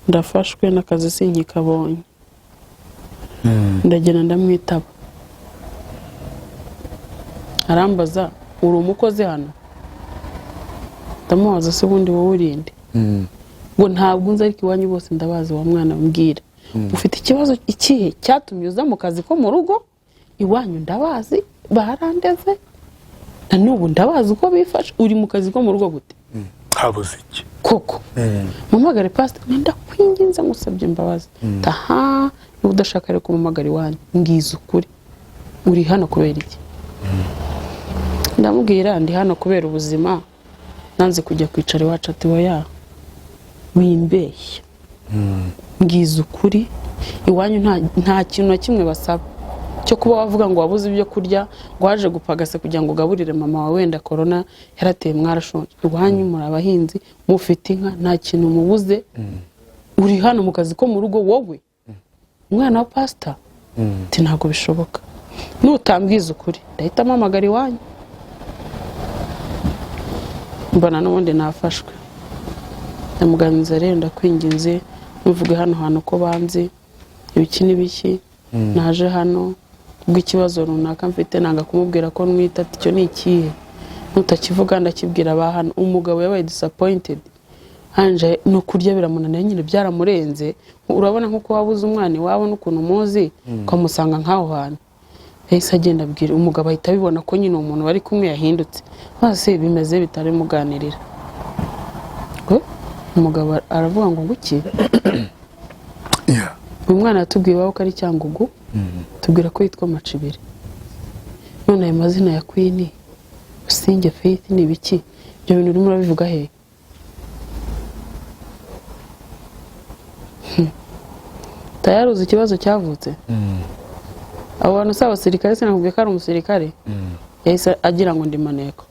ndafashwe, n'akazi sinkikabonye. Ndagenda ndamwitaba. Arambaza: "Uri umukozi hano?" Ndamubaza: "Se ubundi wowe urinde?" Ngo: "Ntabwo nzi, ariko iwanyu bose ndabazi. Wa mwana, mbwira, ufite ikibazo ikihe cyatumye uza mu kazi ko mu rugo? Iwanyu ndabazi, barandeze, na n'ubu ndabazi uko bifashe. Uri mu kazi ko mu rugo gute?" Habuze iki? Koko mpamagare pasita? Ndakwinginze, ngusabye imbabazi, taha. Niba udashaka rero kumamagara iwanyu, mbwiza ukuri, uri hano kubera iki? Ndamubwira: "Ndi hano kubera ubuzima, nanze kujya kwicara iwacu." Ati: "Oya, wimbeshya, mbwiza ukuri. Iwanyu nta kintu na kimwe basaba cyo kuba wavuga ngo wabuze ibyo kurya, ngo waje gupagasa kugira ngo ugaburire mama wawe, wenda korona yarateye mwarashonje. Iwanyu muri abahinzi, mufite inka, nta kintu mubuze. Uri hano mu kazi ko mu rugo, wowe umwana wa pasita?" Ati: "Ntabwo bishoboka, nutambwiza ukuri ndahita mpamagara iwanyu." Mbona n'ubundi nafashwe. Ndamuganiriza rero: "Ndakwinginze, ntuvuge hano hantu ko banzi, ibiki n'ibiki. Naje hano kubw'ikibazo runaka mfite, nanga kumubwira ko nwita." Ati: "Icyo ni ikihe? Nutakivuga ndakibwira aba hano." Umugabo yabaye disappointed hanje, no kurya biramunaniye nyine, byaramurenze. Urabona nk'uko wabuze umwana iwabo n'ukuntu umuzi, ukamusanga nk'aho hantu. Yahise agenda abwira umugabo, ahita abibona ko nyine uwo muntu bari kumwe yahindutse. Maze bimeze bitari muganirira. Ngo umugabo aravuga ngo nguki? Uyu mwana yatubwiye iwabo ko ari Cyangugu, tubwira ko yitwa Macibiri. None ayo mazina ya Queen, Usinge Faith, ni ibiki? Ibyo bintu urimo urabivuga he? Tayari uzi ikibazo cyavutse. Abo bantu si abasirikare? Sinakubwiye ko ari umusirikare? Yahise agira ngo ndi maneko.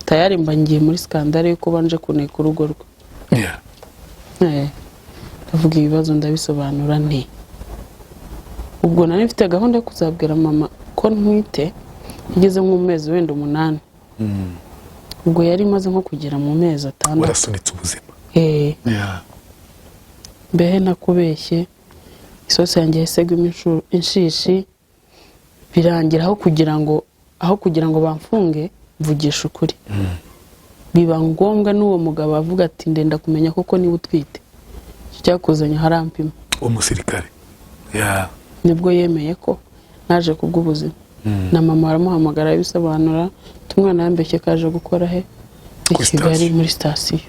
Tayari mba ngiye muri scandale yo kuba nje kuneka urugo rwe. Ndavuga ibibazo, ndabisobanura nti ubwo nari mfite gahunda yo kuzabwira mama ko ntwite igeze nko mu mezi wenda 8. Ubwo yari imaze nko kugera mu mezi 6. Warasunitse ubuzima. Mbehe nakubeshye, isosi yanjye yahise igwamo inshishi. Birangira aho kugira ngo bamfunge, mvugisha ukuri. Biba ngombwa n'uwo mugabo avuga ati: "Ndenda kumenya koko niba utwite, icyo cyakuzanye." Harampima. Umusirikare. Nibwo yemeye ko naje kubw'ubuzima. Na mama aramuhamagara, arabisobanura. Umwana yambeshye ko aje gukora he? I Kuri Kigali. sitasiyo. Muri sitasiyo.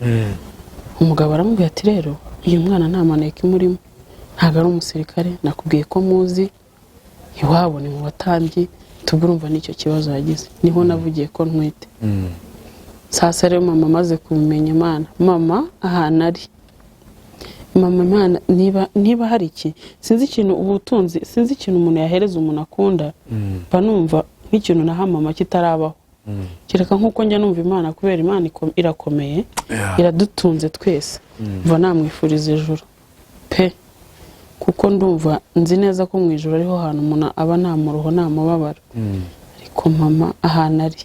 Umugabo aramubwira ati: "Rero uyu mwana nta maneko imurimo, ntabwo ari umusirikare, nakubwiye ko muzi, iwabo ni mu batambyi." Tubwo urumva n'icyo kibazo yagize, niho navugiye ko ntwite. Sasa rero mama amaze kubimenya, Imana, mama ahantu ari, mama, Imana, niba hari iki, sinzi ikintu, ubutunzi, sinzi ikintu umuntu yahereza umuntu akunda, mba numva nk'ikintu naha mama kitarabaho, kereka nk'uko njya numva Imana, kubera Imana irakomeye. Iradutunze twese. Mva namwifuriza ijuru pe, kuko ndumva nzi neza ko mu ijuru ariho hantu umuntu aba nta muruho, nta mubabaro. Ariko mama ahantu ari,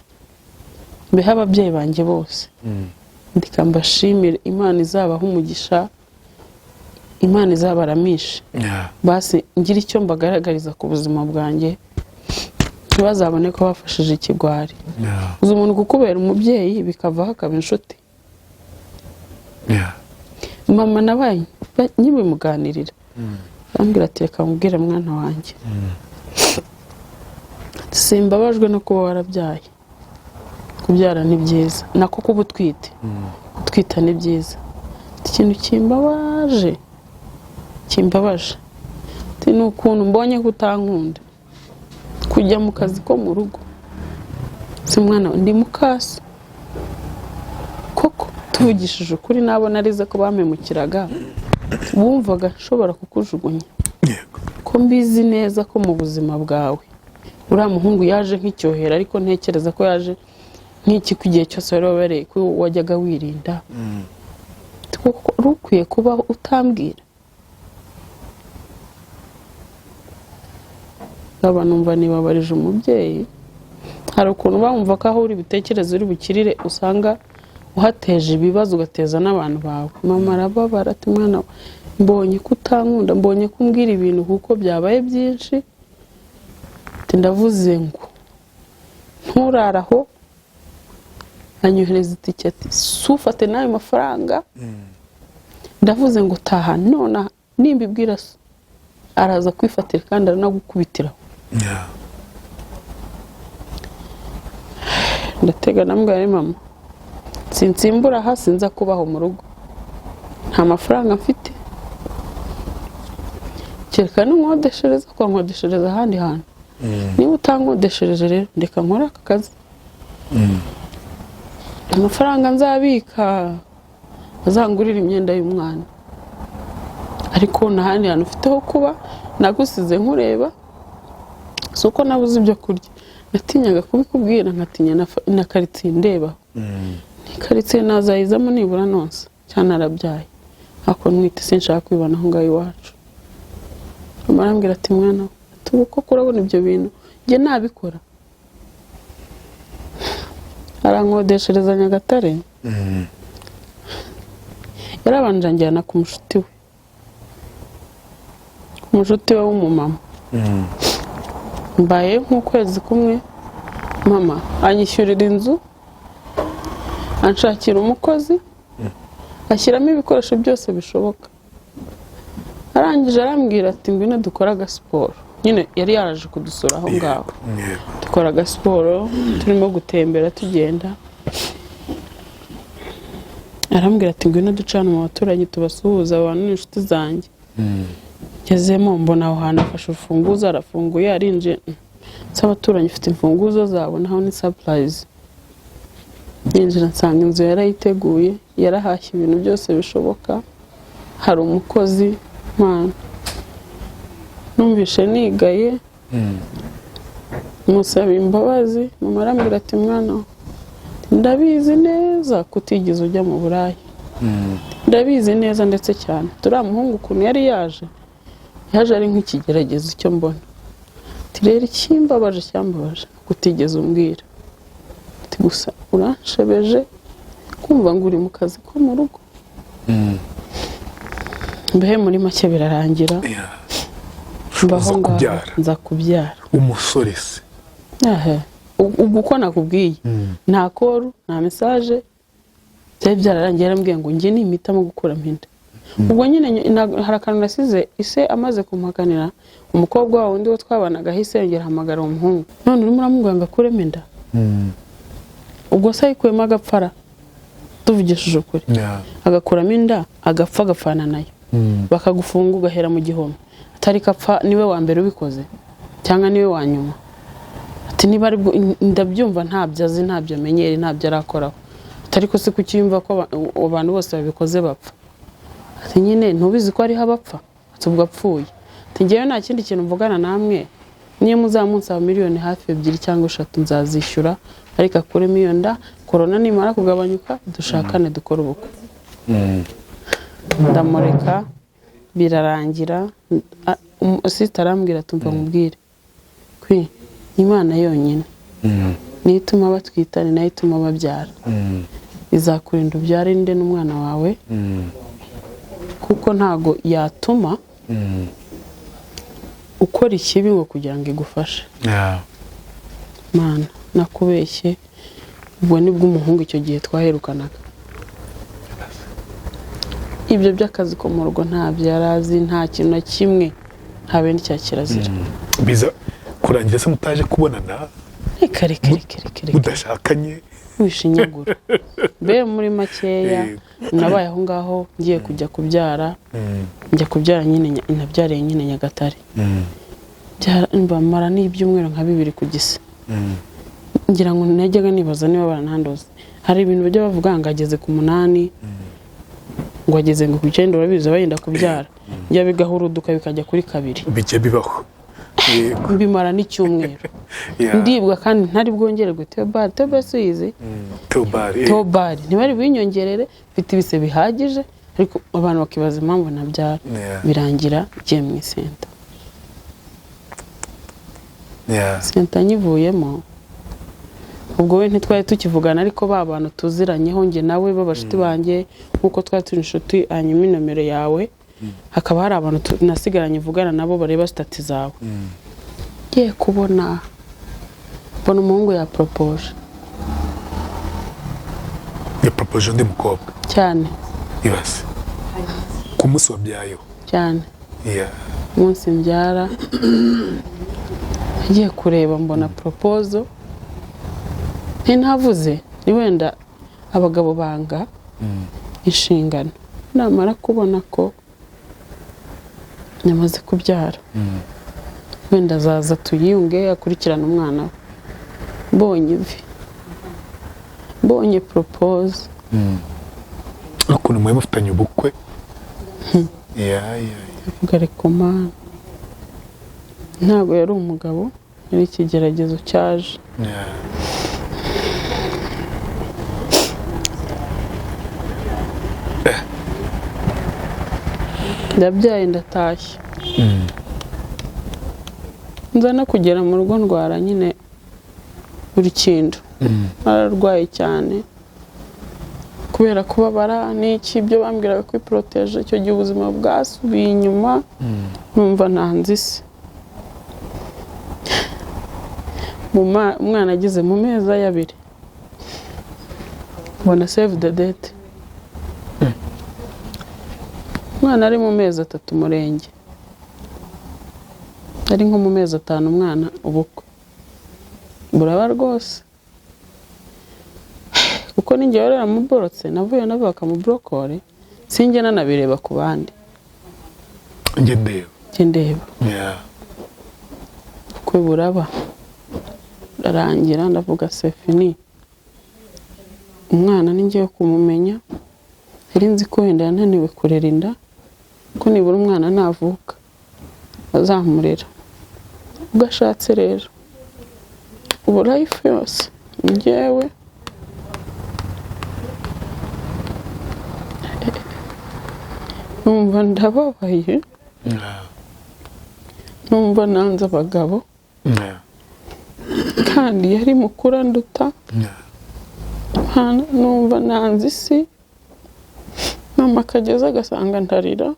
mbeho ababyeyi banjye bose, ndika mbashimire. Imana izabaha umugisha, Imana izabaramishe. Basi ngira icyo mbagaragariza ku buzima bwanjye, ntibazabone ko bafashije ikigwari. Uzi umuntu kukubera umubyeyi bikavaho akaba inshuti? Mama nabaye nkibimuganirira, arambwira ati: "Reka mubwire mwana wanjye, simbabajwe no kuba warabyaye. Kubyara ni byiza, nako kuba utwite, gutwita ni byiza. Ikintu kimbabaje ni ukuntu mbonye ko utankunda, kujya mu kazi ko mu rugo." Si mwana we, ndi mukaso koko. Tuvugishije ukuri, nabo narize ko bampemukiraga, wumvaga nshobora kukujugunya? Yego. Ko mbizi neza ko mu buzima bwawe uriya muhungu yaje nk'icyohera, ariko ntekereza ko yaje nk'iki, ko igihe cyose wari wabereye ko wajyaga wirinda, koko wari ukwiye kubaho utambwira. Nkaba numva nibabarije umubyeyi. Hari ukuntu bamva ko aho uri butekereze uri bukirire, usanga uhateje ibibazo, ugateza n'abantu bawe. Mama arababara, ati: "Mwana we, mbonye ko utankunda, mbonye ko umbwira ibintu kuko byabaye byinshi." Ati: "Ndavuze ngo nturare aho." Anyohereza itike, ati: "Sufate n'ayo mafaranga, ndavuze ngo taha nonaha, nimbibwira so araza kwifatira kandi aranagukubitiraho." Ndatega, ndamubwira: "Mama, sinsimbura aha, sinza kubaho mu rugo, nta mafaranga mfite, kereka ninkodeshereza, ukankodeshereza ahandi hantu. Niba utankodeshereje rero, ndeka nkore aka kazi, amafaranga nzabika azangurira imyenda y'umwana, ariko nta handi hantu ufite ho kuba. Nagusize nkureba, si uko nabuze ibyo kurya, natinyaga kubikubwira, nkatinya na karitsiye ndebaho. Ni karitsiye nazayizamo nibura nonsa cyane narabyaye, ariko ntwite sinshaka kwibona aho ngaho iwacu." Mama arambwira ati: "Mwana we," ati, "ubu koko urabona ibyo bintu njye nabikora?" Arankodeshereza Nyagatare. Yarabanje anjyana ku mushuti we, ku mushuti we w'umumama. Mbaye nk'ukwezi kumwe, mama anyishyurira inzu, anshakira umukozi, ashyiramo ibikoresho byose bishoboka. Arangije arambwira ati: "Ngwino dukore agasiporo." Nyine yari yaraje kudusura aho ngaho. Dukora agasiporo, turimo gutembera tugenda, arambwira ati: "Ngwino duce hano mu baturanyi tubasuhuza, abantu ni inshuti zanjye." Ngezemo mbona aho hantu afashe urufunguzo, arafunguye, arinjiye. Ese abaturanyi ufite imfunguzo zabo? Naho ni surprise. Ninjira nsanga inzu yarayiteguye, yarahashye ibintu byose bishoboka, hari umukozi. Mwana, numvishe nigaye, musaba imbabazi. Mama arambwira ati: "Mwana we, ndabizi neza ko utigeze ujya mu buraya, ndabizi neza ndetse cyane. Turiya muhungu ukuntu yari yaje, yaje ari nk'ikigeragezo icyo mbona." Ati: "Rero ikimbabaje, cyambabaje ni uko utigeze umbwira." Ati: "Gusa uranshebeje kumva ngo uri mu kazi ko mu rugo." Mbehe muri make birarangira. Mbaho Uza ngaho. kubyara. Nza kubyara. Umusore se? Ahe. Ubwo uko nakubwiye, nta call, nta message, byari byararangiye. Yarambwiye ngo njye nimpitamo gukuramo inda. Ubwo nyine hari akantu nasize. Ise amaze kumpakanira, umukobwa wa wundi wo twabanaga ahise yongera ahamagara uwo muhungu: "None urimo uramubwira ngo akuremo inda, ubwo se ayikuyemo agapfara?" Tuvugishije ukuri, agakuramo inda agapfa, agapfana nayo, bakagufunga ugahera mu gihome, atari kapfa niwe wa mbere ubikoze cyangwa niwe wa nyuma. Ati: "Niba ari bwo ndabyumva, ntabyo azi, ntabyo amenyere, ntabyo arakoraho." Ati: "Ariko se kuki yumva ko abantu bose babikoze bapfa?" Ati: "Nyine ntubizi ko hariho abapfa?" Ati: "Ubwo apfuye." Ati: "Ngewe nta kindi kintu mvugana namwe, niyo muzamunsaba miliyoni hafi 2 cyangwa 3 nzazishyura, ariko akuremo iyo nda. Korona nimara kugabanyuka dushakane, dukore ubukwe." Ndamureka birarangira. Sister arambwira ati: "Umva nkubwire kwi, Imana yonyine niyo ituma batwita, ni nayo ituma babyara. Izakurinda ubyare nde n'umwana wawe, kuko ntago yatuma ukora ikibi ngo kugira ngo igufashe." Mana, nakubeshye, ubwo nibwo umuhungu icyo gihe twaherukanaga. Ibyo by'akazi ko mu rugo ntabyo yari azi, nta kintu na kimwe, habe n'icya kirazira. Biza kurangira se mutaje kubonana? Reka, reka, reka, reka, reka. Mudashakanye? Wishinyagura. Mbe muri makeya, nabaye aho ngaho ngiye kujya kubyara, njya kubyara nyine, nabyariye nyine Nyagatare. Mbamara n'ibyumweru nka 2 ku gisa. Ngira ngo najyaga nibaza niba baranandoze. Hari ibintu bajya bavuga ngo ageze ku 8, ngo ageze ngo ku 9, urabizi bayenda kubyara. Njya bigahuruduka bikajya kuri 2. Bijya bibaho. Bimara n'icyumweru. Ndibwa kandi ntari bwongererwe tobari, tobari suyizi. Tobari. Tobari ntibari binyongerere, mfite ibise bihagije, ariko abantu bakibaza impamvu nabyara. Birangira ngiye mu isenta. Senta nyivuyemo. Ubwo we ntitwari tukivugana, ariko ba bantu tuziranyeho nge nawe b'abashuti banjye nkuko twari turi inshuti, hanyuma inomero yawe hakaba hari abantu nasigaranye vugana nabo bareba stati zawe. Ngiye kubona mbona umuhungu ya propose. Ya propose undi mukobwa cyane. Ibase ku munsi wabyayeho cyane. Umunsi mbyara ngiye kureba mbona proposal. Ntavuze ni wenda abagabo banga inshingano. Namara kubona ko nyamaze kubyara, wenda azaza tuyiyunge akurikirana umwana we. Mbonye ivi, mbonye propose. Ukuntu mwe mufitanye ubukwe. Ariko ntabwo yari umugabo, yari ikigeragezo cyaje. Ndabyaye ndatashye. Nza no kugera mu rugo ndwara nyine buri kintu. Nararwaye cyane kubera kubabara n'iki ibyo bambwiraga kwiproteje. Icyo gihe ubuzima bwasubiye inyuma, numva ntanze isi. Umwana ageze mu mezi 2 mbona save the date. Umwana ari mu mezi 3 murenge, ari nko mu mezi 5 umwana ubukwe buraba rwose. Kuko ninjye warera muborotse navuye nabo bakamubrokore, sinjye nanabireba ku bandi, njye ndeba. Ubukwe buraba burarangira, ndavuga c'est fini. Umwana ninjye kumumenya, yari nzi ko wenda yananiwe kurera inda, ko nibura umwana navuka azamurera. Ubwo ashatse rero ubu life yose njyewe numva ndababaye, numva nanze abagabo, kandi yari mukuru anduta, numva nanze isi. Mama akageza agasanga ndarira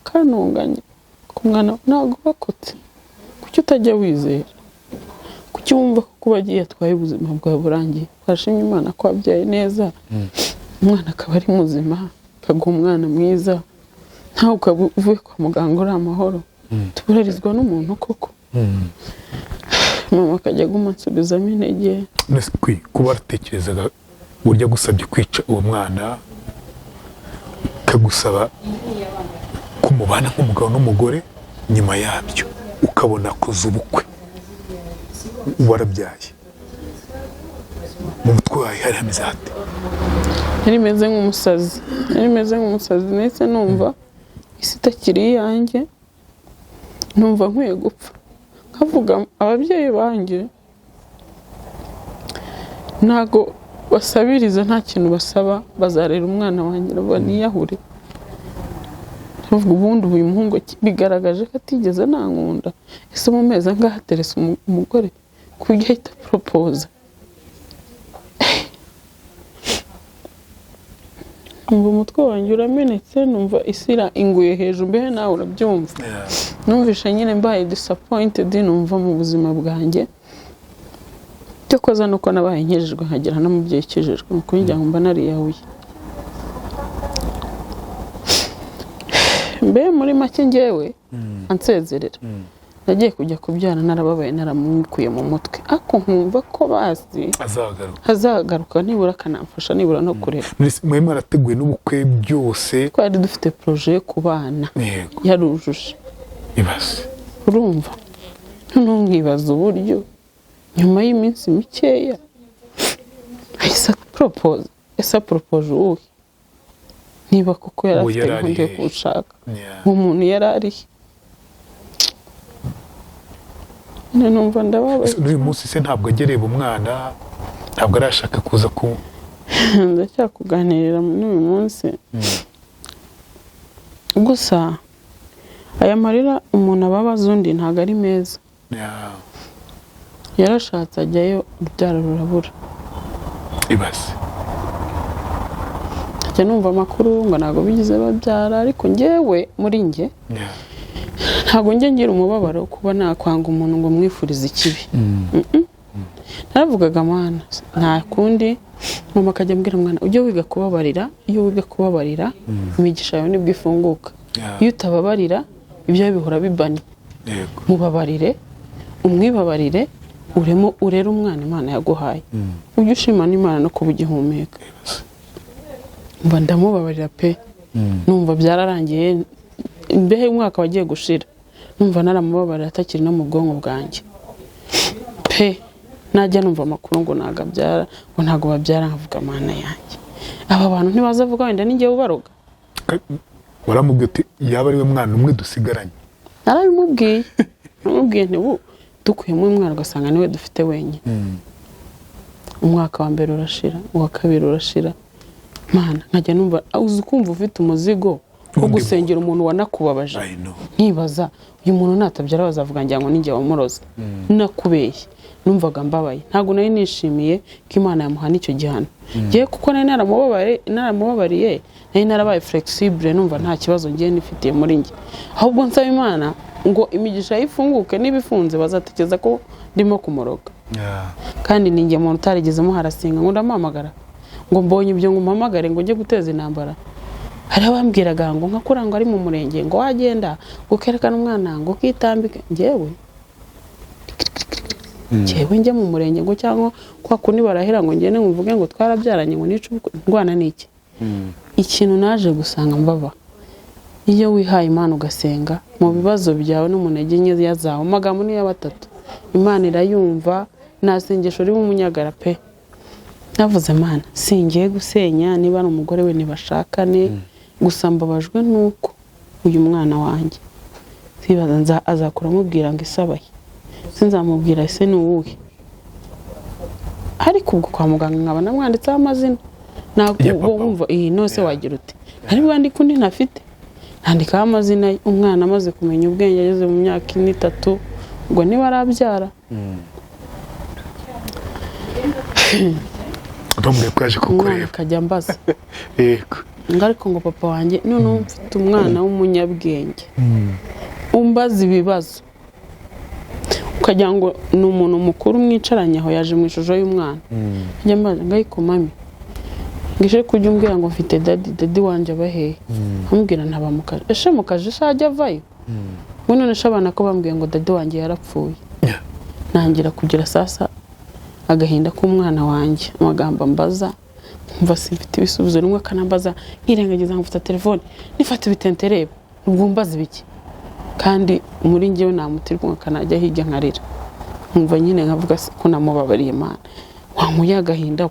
kanunganye ku mwana, ntabwo bakotse. Kuki utajya wizera? Kuki wumva ko kuba agiye atwaye ubuzima bwawe burangiye? Twashimye Imana ko wabyaye neza, umwana akaba ari muzima, akaguha umwana mwiza, ntawe ukaba uvuye kwa muganga uri amahoro. Tuburarizwa n'umuntu koko. Mama akajya aguma ansubizamo intege. Kuba waratekerezaga uburyo agusabye kwica uwo mwana, kagusaba kumubana nk'umugabo n'umugore, nyuma yabyo ukabona kuza ubukwe warabyaye, mu mutwe wawe hari hameze hate? Yari imeze nk'umusazi, yari imeze nk'umusazi. Ndetse numva isi itakiri iyanjye, numva nkwiye gupfa. Nkavuga ababyeyi banjye ntago basabiriza, nta kintu basaba, bazarera umwana wanjye niyahure. Ndavuga ubundi uyu muhungu bigaragaje ko atigeze nankunda. Ese mu mezi angahe aterese umugore ku buryo ahita propoza? Numva umutwe wanjye uramenetse, numva isi inguye hejuru, mbehe nawe urabyumva. Numvishe nyine mbaye disappointed, numva mu buzima bwanjye. Cyokoza nuko nabaye nkijijwe nkagera n'umubyeyi ukijijwe, nuko njya mba nariyahuye. Mbe muri make ngewe ansezerera, nagiye kujya kubyara narababaye, naramwikuye mu mutwe, ariko nkumva ko bazi azagaruka nibura akanamfasha nibura no kurera. Mwe mwarateguye n'ubukwe byose? Twari dufite projet yo kubana yarujuje. Ibase urumva none nkibaza uburyo Nyuma y'iminsi mikeya ahise propose. Ese aporopoje uwuhe niba koko yari Uwo afite yari ari gahunda yo hehe? kunshaka? Yeah. Uwo muntu yari arihe? Nyine numva ndababaye. N'uyu munsi se ntabwo ajya areba umwana, ntabwo arashaka kuza ku Ndacyakuganirira n'uyu munsi. Gusa aya marira umuntu ababaza undi ntabwo ari meza. Yeah. Yarashatse ajyayo, urubyaro rurabura. Ibaze. Njya numva amakuru ngo ntabwo bigeze babyara, ariko njyewe muri njye Yeah. ntabwo njya ngira umubabaro wo kuba nakwanga umuntu ngo mwifurize ikibi. Mm-mm. Naravugaga mana nta kundi. Mama akajya ambwira, mwana ujye wiga kubabarira, iyo wiga kubabarira imigisha yawe nibwo ifunguka. Yeah. Iyo utababarira ibyawe bihora bibanye. Yego. Mubabarire, umwibabarire, uremo urere umwana Imana yaguhaye, ujye ushima n'Imana no kuba ugihumeka. Mba ndamubabarira pe, numva byararangiye. Mbehe umwaka wagiye gushira numva naramubabarira, atakiri no mu bwonko bwanjye pe. Najya numva amakuru ngo ntabwo abyara, ngo ntabwo babyara, nkavuga mana yanjye, aba bantu ntibazavuga wenda ninjye ubaroga. Waramubwiye uti yaba ari we mwana umwe dusigaranye? Narabimubwiye, namubwiye nti ubu dukuyemo umwana ugasanga niwe dufite wenyine. Umwaka wa mbere urashira, uwa kabiri urashira, mana nkajya numva uzi kumva ufite umuzigo wo Undi gusengera umuntu wanakubabaje. I know. Nkibaza uyu muntu natabyara bazavuga ngira ngo ninjye wamuroza nakubeshye. Numvaga mbabaye, ntabwo nari nishimiye ko Imana yamuhana icyo gihano ngewe, kuko nari naramubabariye, nari narabaye flexible, numva nta kibazo ngiye nifitiye muri njye, ahubwo nsaba Imana ngo imigisha ye ifunguke, niba ifunze bazatekereza ko ndimo kumuroga. Yeah. Kandi ni njye muntu utarigeze muharasinga ngo ndamuhamagara ngo mbonye ibyo ngo umpamagare ngo njye guteza intambara. Hari abambwiraga ngo nka kurangwa ari mu murenge, ngo wagenda ngo ukerekana umwana ngo ukitambike. Njyewe njyewe njya mu murenge ngo cyangwa kwa kundi barahera ngo ngende ngo mvuge ngo twarabyaranye ngo nice ubukwe, ndwana n'iki? Ikintu naje gusanga mbaba, iyo wihaye Imana ugasenga mu bibazo byawe no mu ntege nke zawe, amagambo niyo batatu Imana irayumva. Nta sengesho ririmo umunyagara pe. Navuze Mana singiye gusenya, niba ari umugore we ntibashakane, gusa mbabajwe nuko uyu mwana wanjye nzibaza azakura amubwira ngo isabaye, sinzamubwira ese ni uwuhe? Ariko ubwo kwa muganga nkaba namwanditseho amazina. Ntabwo Ya papa. wumva iyi nose wagira ute ntari bwandike undi ntafite, nandikaho amazina ye. Umwana amaze kumenya ubwenge ageze mu myaka ine itatu, ubwo niba arabyara. Ntumbwiye ko yaje Umwana kukureba. akajya ambaza Yego. ngo ariko ngo papa wanjye, noneho mfite umwana w'umunyabwenge umbaza ibibazo ukagira ngo ni umuntu mukuru mwicaranye aho, yaje mu ishusho y'umwana. Njya mbaza ngo ariko mami, ngo ije kujya umbwira ngo mfite daddy, daddy wanjye aba hehe? Amubwira ntaba mu kaje. Ese mu kaje se ajya avayo? Ngo none se abana ko bambwiye ngo daddy wanjye yarapfuye? Yeah. Ntangira kugira sasa agahinda k'umwana wanjye, amagambo ambaza nkumva simfite ibisubizo. Rimwe akanambaza nkirengagiza nkafata telefone nifata ibitentereba, ubwo mbaza ibiki? Kandi muri njyewe namutirwa akanajya hirya nkarira, nkumva nyine nkavuga se ko namubabariye Imana wankuye agahinda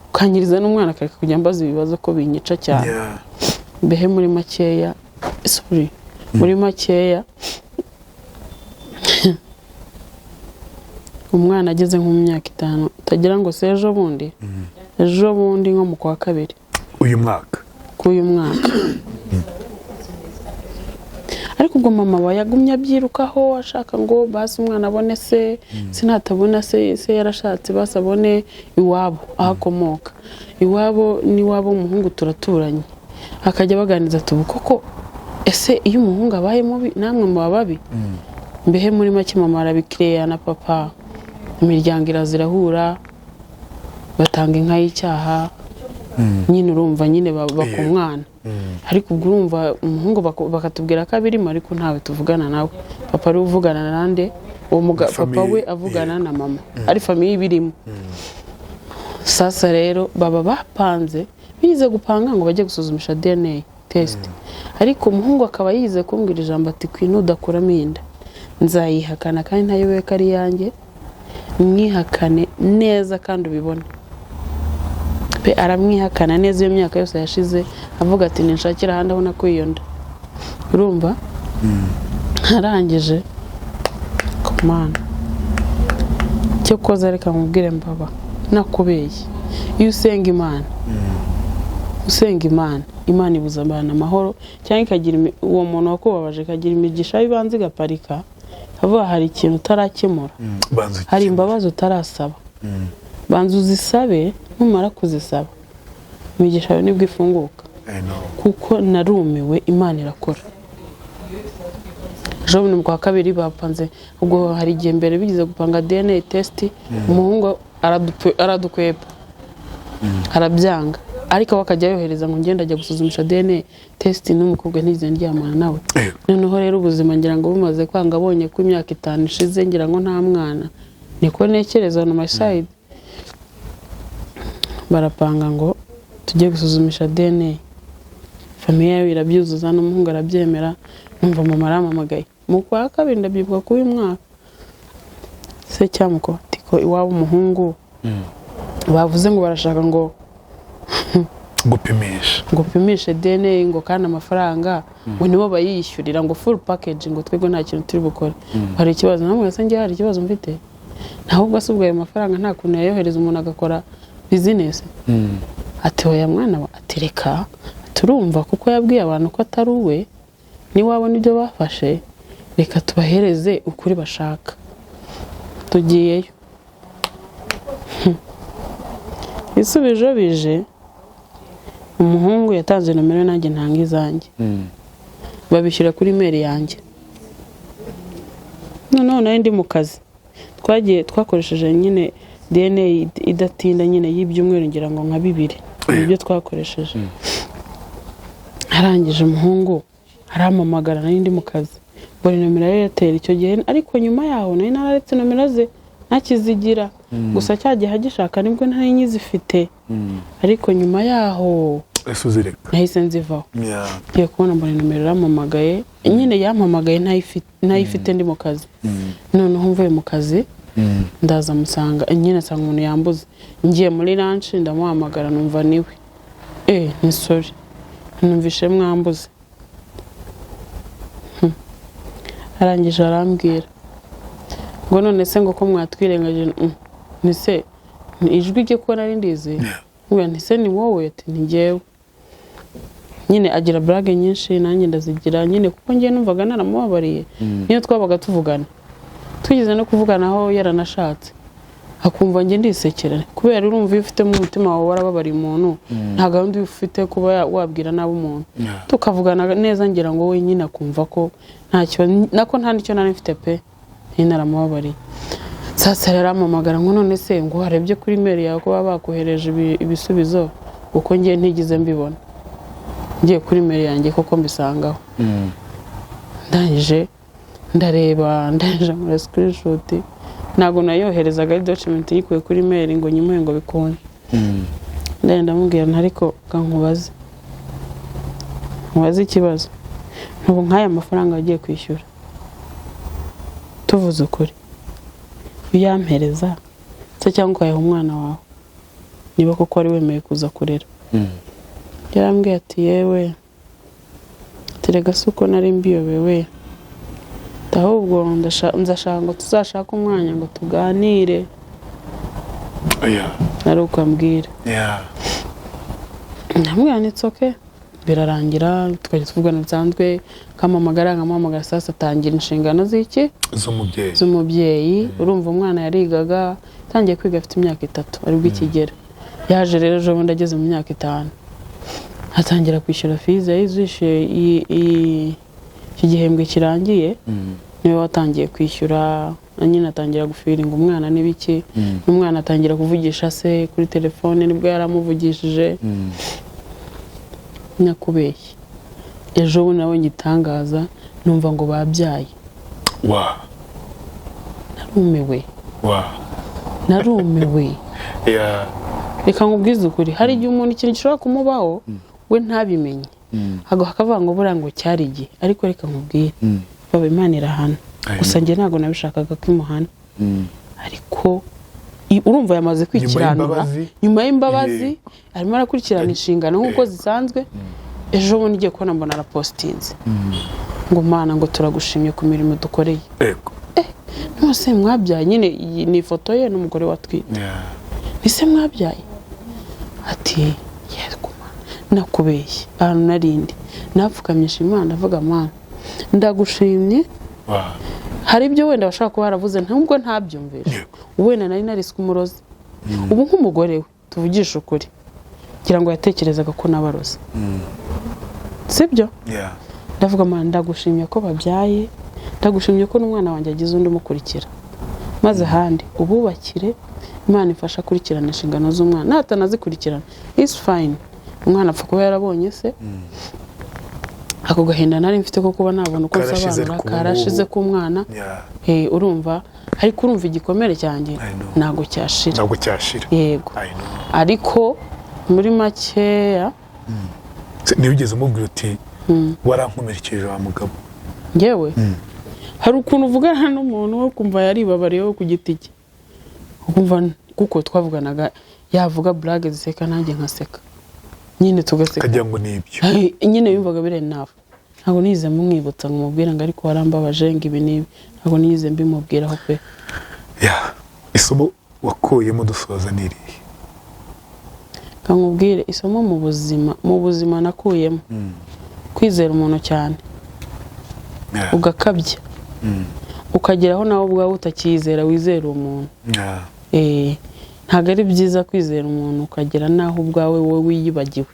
ukanyiriza n'umwana akareka kujya ambaza ibibazo ko binyica cyane. Yeah. Mbehe muri makeya, sorry, muri makeya umwana ageze nko mu myaka 5, utagira ngo se ejo bundi, ejo bundi nko mu kwa kabiri uyu mwaka. K'uyu mwaka. Ariko ubwo mama we yagumye abyirukaho ashaka ngo basi umwana abone se, sinatabona se, se yarashatse basi abone iwabo aho akomoka, iwabo n'iwabo w'umuhungu turaturanye, akajya baganiriza ati ubu koko ese iyo umuhungu abaye mubi namwe muba babi? Mbehe muri make mama arabikireya na papa, imiryango iraza irahura, batanga inka y'icyaha nyine, urumva nyine baka umwana. Ariko ubwo urumva umuhungu bakatubwira ko abirimo, ariko ntawe tuvugana nawe, papa ari uvugana nande, uwo papa we Famille, avugana na mama, ari famille ibirimo. Sasa rero baba bapanze, bize gupanga ngo bajye gusuzumisha DNA test, ariko umuhungu akaba yize kumbwira ijambo ati kwino udakuramo inda nzayihakana kandi ntayobewe ko ari iyanjye, Mwihakane neza kandi ubibone pe. Aramwihakana neza. Iyo myaka yose yashize avuga ati: "Ninshakira ahandi aho nakuye iyo nda." Urumva arangije kumana cyo koza. Reka mubwire, mbaba nakubeye, iyo usenga Imana, usenga Imana, Imana ibuza abantu amahoro cyangwa ikagira uwo muntu wakubabaje ikagira imigisha y'ibanze, igaparika avuga hari ikintu utarakemura. Banza Hari ukemure. imbabazi utarasaba, banza uzisabe. Numara kuzisaba, imigisha yawe nibwo ifunguka. I know. Kuko narumiwe, Imana irakora. Ejo bundi mu kwa kabiri bapanze, ubwo hari igihe mbere bigeze gupanga DNA test, umuhungu aradukwepa, arabyanga, ariko we akajya yohereza ngo ngende ajya gusuzumisha DNA test n'umukobwa ntigeze ndyamana nawe. Noneho rero ubuzima ngira ngo bumaze kwanga, abonye ko imyaka 5 ishize ngira ngo nta mwana, niko ntekereza on my side, barapanga ngo tujye gusuzumisha DNA. Famille yawe irabyuzuza n'umuhungu arabyemera. Numva mama arampamagaye mu kwa kabiri, ndabyibuka kuri uyu mwaka se cyamuko tiko iwabo umuhungu bavuze ngo barashaka ngo Gupimisha. Ngo upimishe DNA, ngo kandi amafaranga ngo nibo bayiyishyurira, ngo full package, ngo twebwe nta kintu turi bukore, hari ikibazo namwe se? Njye hari ikibazo mfite? Ahubwo se ubwo ayo mafaranga nta kuntu yayohereza umuntu agakora business? Ati: "Oya mwana wa," ati: "Reka turumva kuko yabwiye abantu ko atari uwe, niwabona ibyo bafashe, reka tubahereze ukuri bashaka." Tugiyeyo, ibisubizo bije, umuhungu yatanze nomero nanjye ntanga izanjye, babishyira kuri mail yanjye. Noneho nari ndi mu kazi, twagiye twakoresheje nyine DNA idatinda nyine y'ibyumweru ngira ngo nka 2, nibyo twakoresheje. Arangije umuhungu arampamagara, nari ndi mu kazi, mbona nomero ya Airtel icyo gihe, ariko nyuma yaho nari nararetse nomero ze ntakizigira. Gusa cya gihe agishaka nibwo nari nyizifite, ariko nyuma yaho Ese uzireka? nahise nzivaho. Ngiye kubona mbona nomero irampamagaye nyine, yampamagaye ntayifite, ndi mu kazi. Noneho mvuye mu kazi ndaza musanga nyine, nsanga umuntu yambuze. Ngiye muri lunch ndamuhamagara, numva niwe. Ni sorry, numvishe mwambuze. Arangije arambwira ngo: "None se ngo ko mwatwirengagije?" Ni se ni ijwi rye ko nari ndizi. Mbwira nti: "Se ni wowe?" Ati: "Ni njyewe nyine." Agira blague nyinshi nanjye ndazigira nyine, kuko njye numvaga naramubabariye. Niyo twabaga tuvugana, tugeze no kuvuganaho yaranashatse, akumva njye ndisekera, kubera urumva iyo ufite mu mutima wawe warababariye umuntu, nta gahunda uba ufite kuba wabwira nabi umuntu. Tukavugana neza, ngira ngo we nyine akumva ko nta kibazo, nako nta n'icyo nari mfite pe, nari naramubabariye. Sasa rero arampamagara ngo: "None se ngo warebye kuri mail yawe ko baba bakohereje ibisubizo, kuko ngiye ntigeze mbibona?" Ngiye kuri mail yanjye koko mbisangaho. Ndangije ndareba, ndangije nkora screenshot. Ntabwo nayoherezaga ari document yikuye kuri mail ngo nyimuhe ngo bikunde. Ndagenda ndamubwira nti: "Ariko ka nkubaze, nkubaze ikibazo. Ntubu nk'aya mafaranga wagiye kwishyura, tuvuze ukuri, uyampereza se cyangwa ukayaha umwana wawe, niba koko wari wemeye kuza kurera?" Yarambwiye ati: "Yewe, terega si uko nari mbiyobewe, ahubwo ndashaka ngo tuzashake umwanya ngo tuganire." Ari uko ambwira. Ndamubwira nti: "It's okay." Birarangira, tukajya tuvugana bisanzwe, kampamagara nkamuhamagara. Sasa atangira inshingano z'iki? Z'umubyeyi. Z'umubyeyi. Urumva umwana yarigaga, yatangiye kwiga afite imyaka 3, aribwo ikigera. Yaje rero ejo bundi ageze mu myaka 5, atangira kwishyura fees. Yayizishyuye iki gihembwe kirangiye, niwe watangiye kwishyura nyine, atangira gufiringa umwana n'ibiki, umwana atangira kuvugisha se kuri telefone, nibwo yaramuvugishije. Nyakubeshye, ejo bundi nawe ngitangaza numva ngo babyaye. Narumiwe. Narumiwe. Reka nkubwize ukuri, hari igihe umuntu ikintu gishobora kumubaho we ntabimenye, akavuga ngo buriya ngo cyari igihe, ariko reka nkubwire, baba Imana irahana. Gusa njye ntabwo nabishakaga ko imuhana, ariko Ariko urumva yamaze kwikiranura y'imbabazi. Nyuma y'imbabazi arimo arakurikirana inshingano nk'uko zisanzwe. Ejo bundi ugiye kubona mbona arapositinze ngo: "Mana," ngo, "turagushimye ku mirimo dukoreye." Nose mwabyaye nyine? Iyi ni ifoto ye n'umugore watwite. Ese mwabyaye? Ati: "Yego Mana, nakubeshye." Ahantu narindi napfukamisha Imana, ndavuga: "Mana, ndagushimye." Hari ibyo wenda bashobora kuba baravuze nubwo ntabyumvishe. Wenda nari nariswe umurozi. Ubu nk'umugore we, tuvugishe ukuri, ngira ngo yatekerezaga ko nabarozi, sibyo? Yeah. Ndavuga: "Mana, ndagushimye ko babyaye, ndagushimye ko n'umwana wanjye agize undi umukurikira, maze ahandi ububakire." Imana ifasha akurikirana inshingano z'umwana, natanazikurikirana is fine, umwana apfa kuba yarabonye se. Ako gahinda nari mfite ko kuba nabona uko Karashize nsobanura ariko ubu karashize ngubu. k'umwana. Urumva, ariko urumva igikomere cyanjye I know. ntabwo cyashira. Ntabwo cyashira. Yego. I know. Ariko muri makeya. Ntiwigeze umubwira uti: "Warankomerekeje wa mugabo"? Ngewe hari ukuntu uvugana n'umuntu we kumva yaribabariyeho ku giti cye, ukumva kuko twavuganaga yavuga burage ziseka, nanjye nkaseka nyine, tugaseka. Ukagira ngo ni ibyo. Ay, nyine yumvaga biri nawe. Ntabwo nigeze mumwibutsa ngo mubwire ngo: "Ariko warambabaje," ngo ibi n'ibi. Ntabwo nigeze mbimubwiraho pe. Yeah. Isomo wakuyemo dusoza ni irihe? Kamubwire isomo mu buzima nakuyemo: kwizera umuntu cyane ugakabya, ukageraho nawe ubwawe utakiyizera, wizera uwo muntu. Ntabwo ari byiza kwizera umuntu ukagera n'aho ubwawe wowe wiyibagiwe,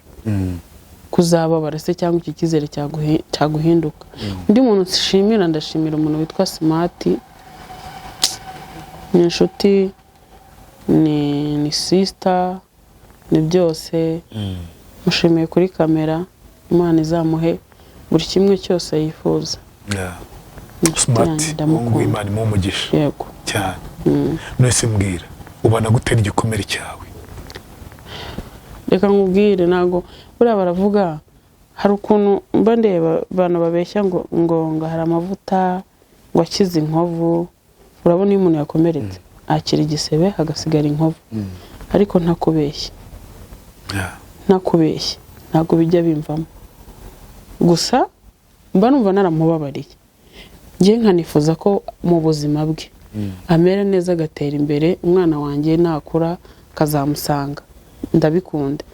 kuzababara se cyangwa iki cyizere cyaguhinduka. Undi muntu nshimira, ndashimira umuntu witwa Simati, ni inshuti, ni sister, ni byose. Mushimiye kuri kamera, Imana izamuhe buri kimwe cyose yifuza. Ni inshuti Smart yanjye, uwo nguwo. Ndamukunda. Imana imuhe umugisha. Yego. Cyane. None mbwira, ubona gutera igikomere cyawe? Reka nkubwire, ntabwo buriya baravuga, hari ukuntu mba ndeba abantu babeshya ngo hari amavuta ngo akize inkovu. Urabona iyo umuntu yakomeretse akira igisebe hagasigara inkovu, ariko ntakubeshye, ntakubeshye, ntabwo bijya bimvamo. Gusa mba numva naramubabariye, njye nkanifuza ko mu buzima bwe amera neza, agatera imbere, umwana wanjye nakura akazamusanga, ndabikunda.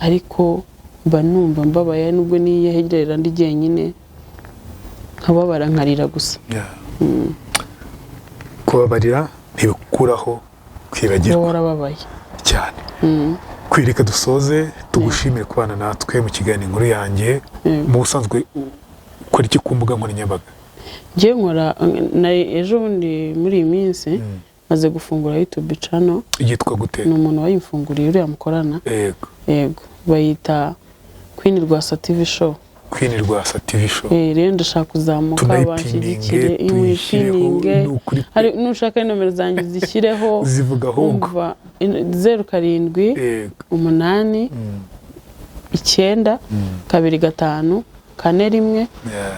Ariko mba numva mbabaye, nubwo niyegerera ndi jyenyine nkababara, nkarira gusa. Yeah. Kubabarira ntibikuraho kwibagirwa. Wowe warababaye. Cyane. Kwireka dusoze, tugushimire kubana natwe mu kiganiro Inkuru Yanjye. Mu busanzwe ukora iki ku mbuga nkoranyambaga? Njye nkora ejo bundi muri iyi minsi maze gufungura YouTube channel. Yitwa gute? Ni umuntu wayimfunguriye, uriya mukorana. Yego, bayita Queen Rwasa TV Show. Queen Rwasa TV Show. Rero ndashaka kuzamuka. Tunayipininge, Banshyigikire. tuyishyireho, Imuyipininge. ni ukuri pe. Hari nushaka nomero zanjye zishyireho. Zivuga ahubwo. Umva, 07 8 9 2 5 4 1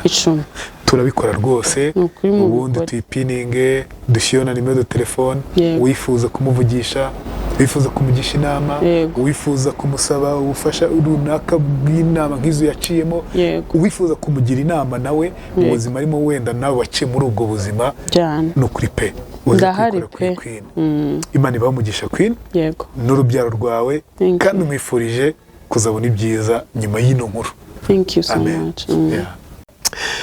10. Turabikora rwose. Ni ukuri mubikore. Ubundi tuyipininge, dushyireho na nimero de telefone. Uwifuza kumuvugisha, wifuza kumugisha inama, uwifuza kumusaba ubufasha runaka bw'inama nk'izo yaciyemo, uwifuza kumugira inama nawe mu buzima arimo, wenda nawe waciye muri ubwo buzima, Cyane. ni ukuri pe, uze Ndahari kwikora kuri pe. Queen. Imana ibahe umugisha, Queen, n'urubyaro rwawe. Thank you. Kandi mwifurije kuzabona ibyiza nyuma y'ino nkuru. Thank you so Amen. much. Yeah.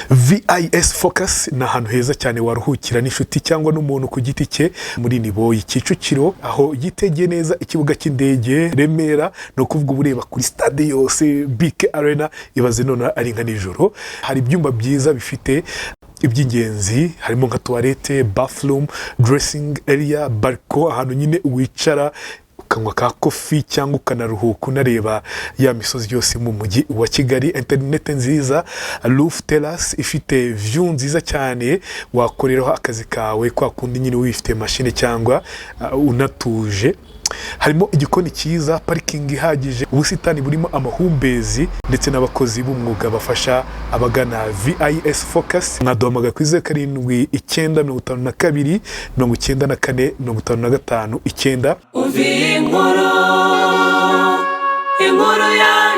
VIS Focus ni ahantu heza cyane waruhukira n'inshuti cyangwa n'umuntu ku giti cye, muri Niboyi, Kicukiro, aho yitegeye neza ikibuga cy'indege Remera. Ni ukuvuga uba ureba kuri stade yose, BK Arena. Ibaze none ari nka nijoro. Hari ibyumba byiza bifite iby'ingenzi, harimo nka toilette, bathroom, dressing area, balcon, ahantu nyine wicara ukanywa ka coffee cyangwa ukanaruhuka unareba ya misozi yose mu mujyi wa Kigali, interineti nziza, roof terrace ifite view nziza cyane wakoreraho akazi kawe kwa kundi nyine wifite mashine cyangwa unatuje. Harimo igikoni cyiza, parikingi ihagije, ubusitani burimo amahumbezi ndetse n'abakozi b'umwuga bafasha abagana VIS Focus. Mwaduhamagara kuri 0795 294 55 9. Umva iyi nkuru, inkuru yanjye.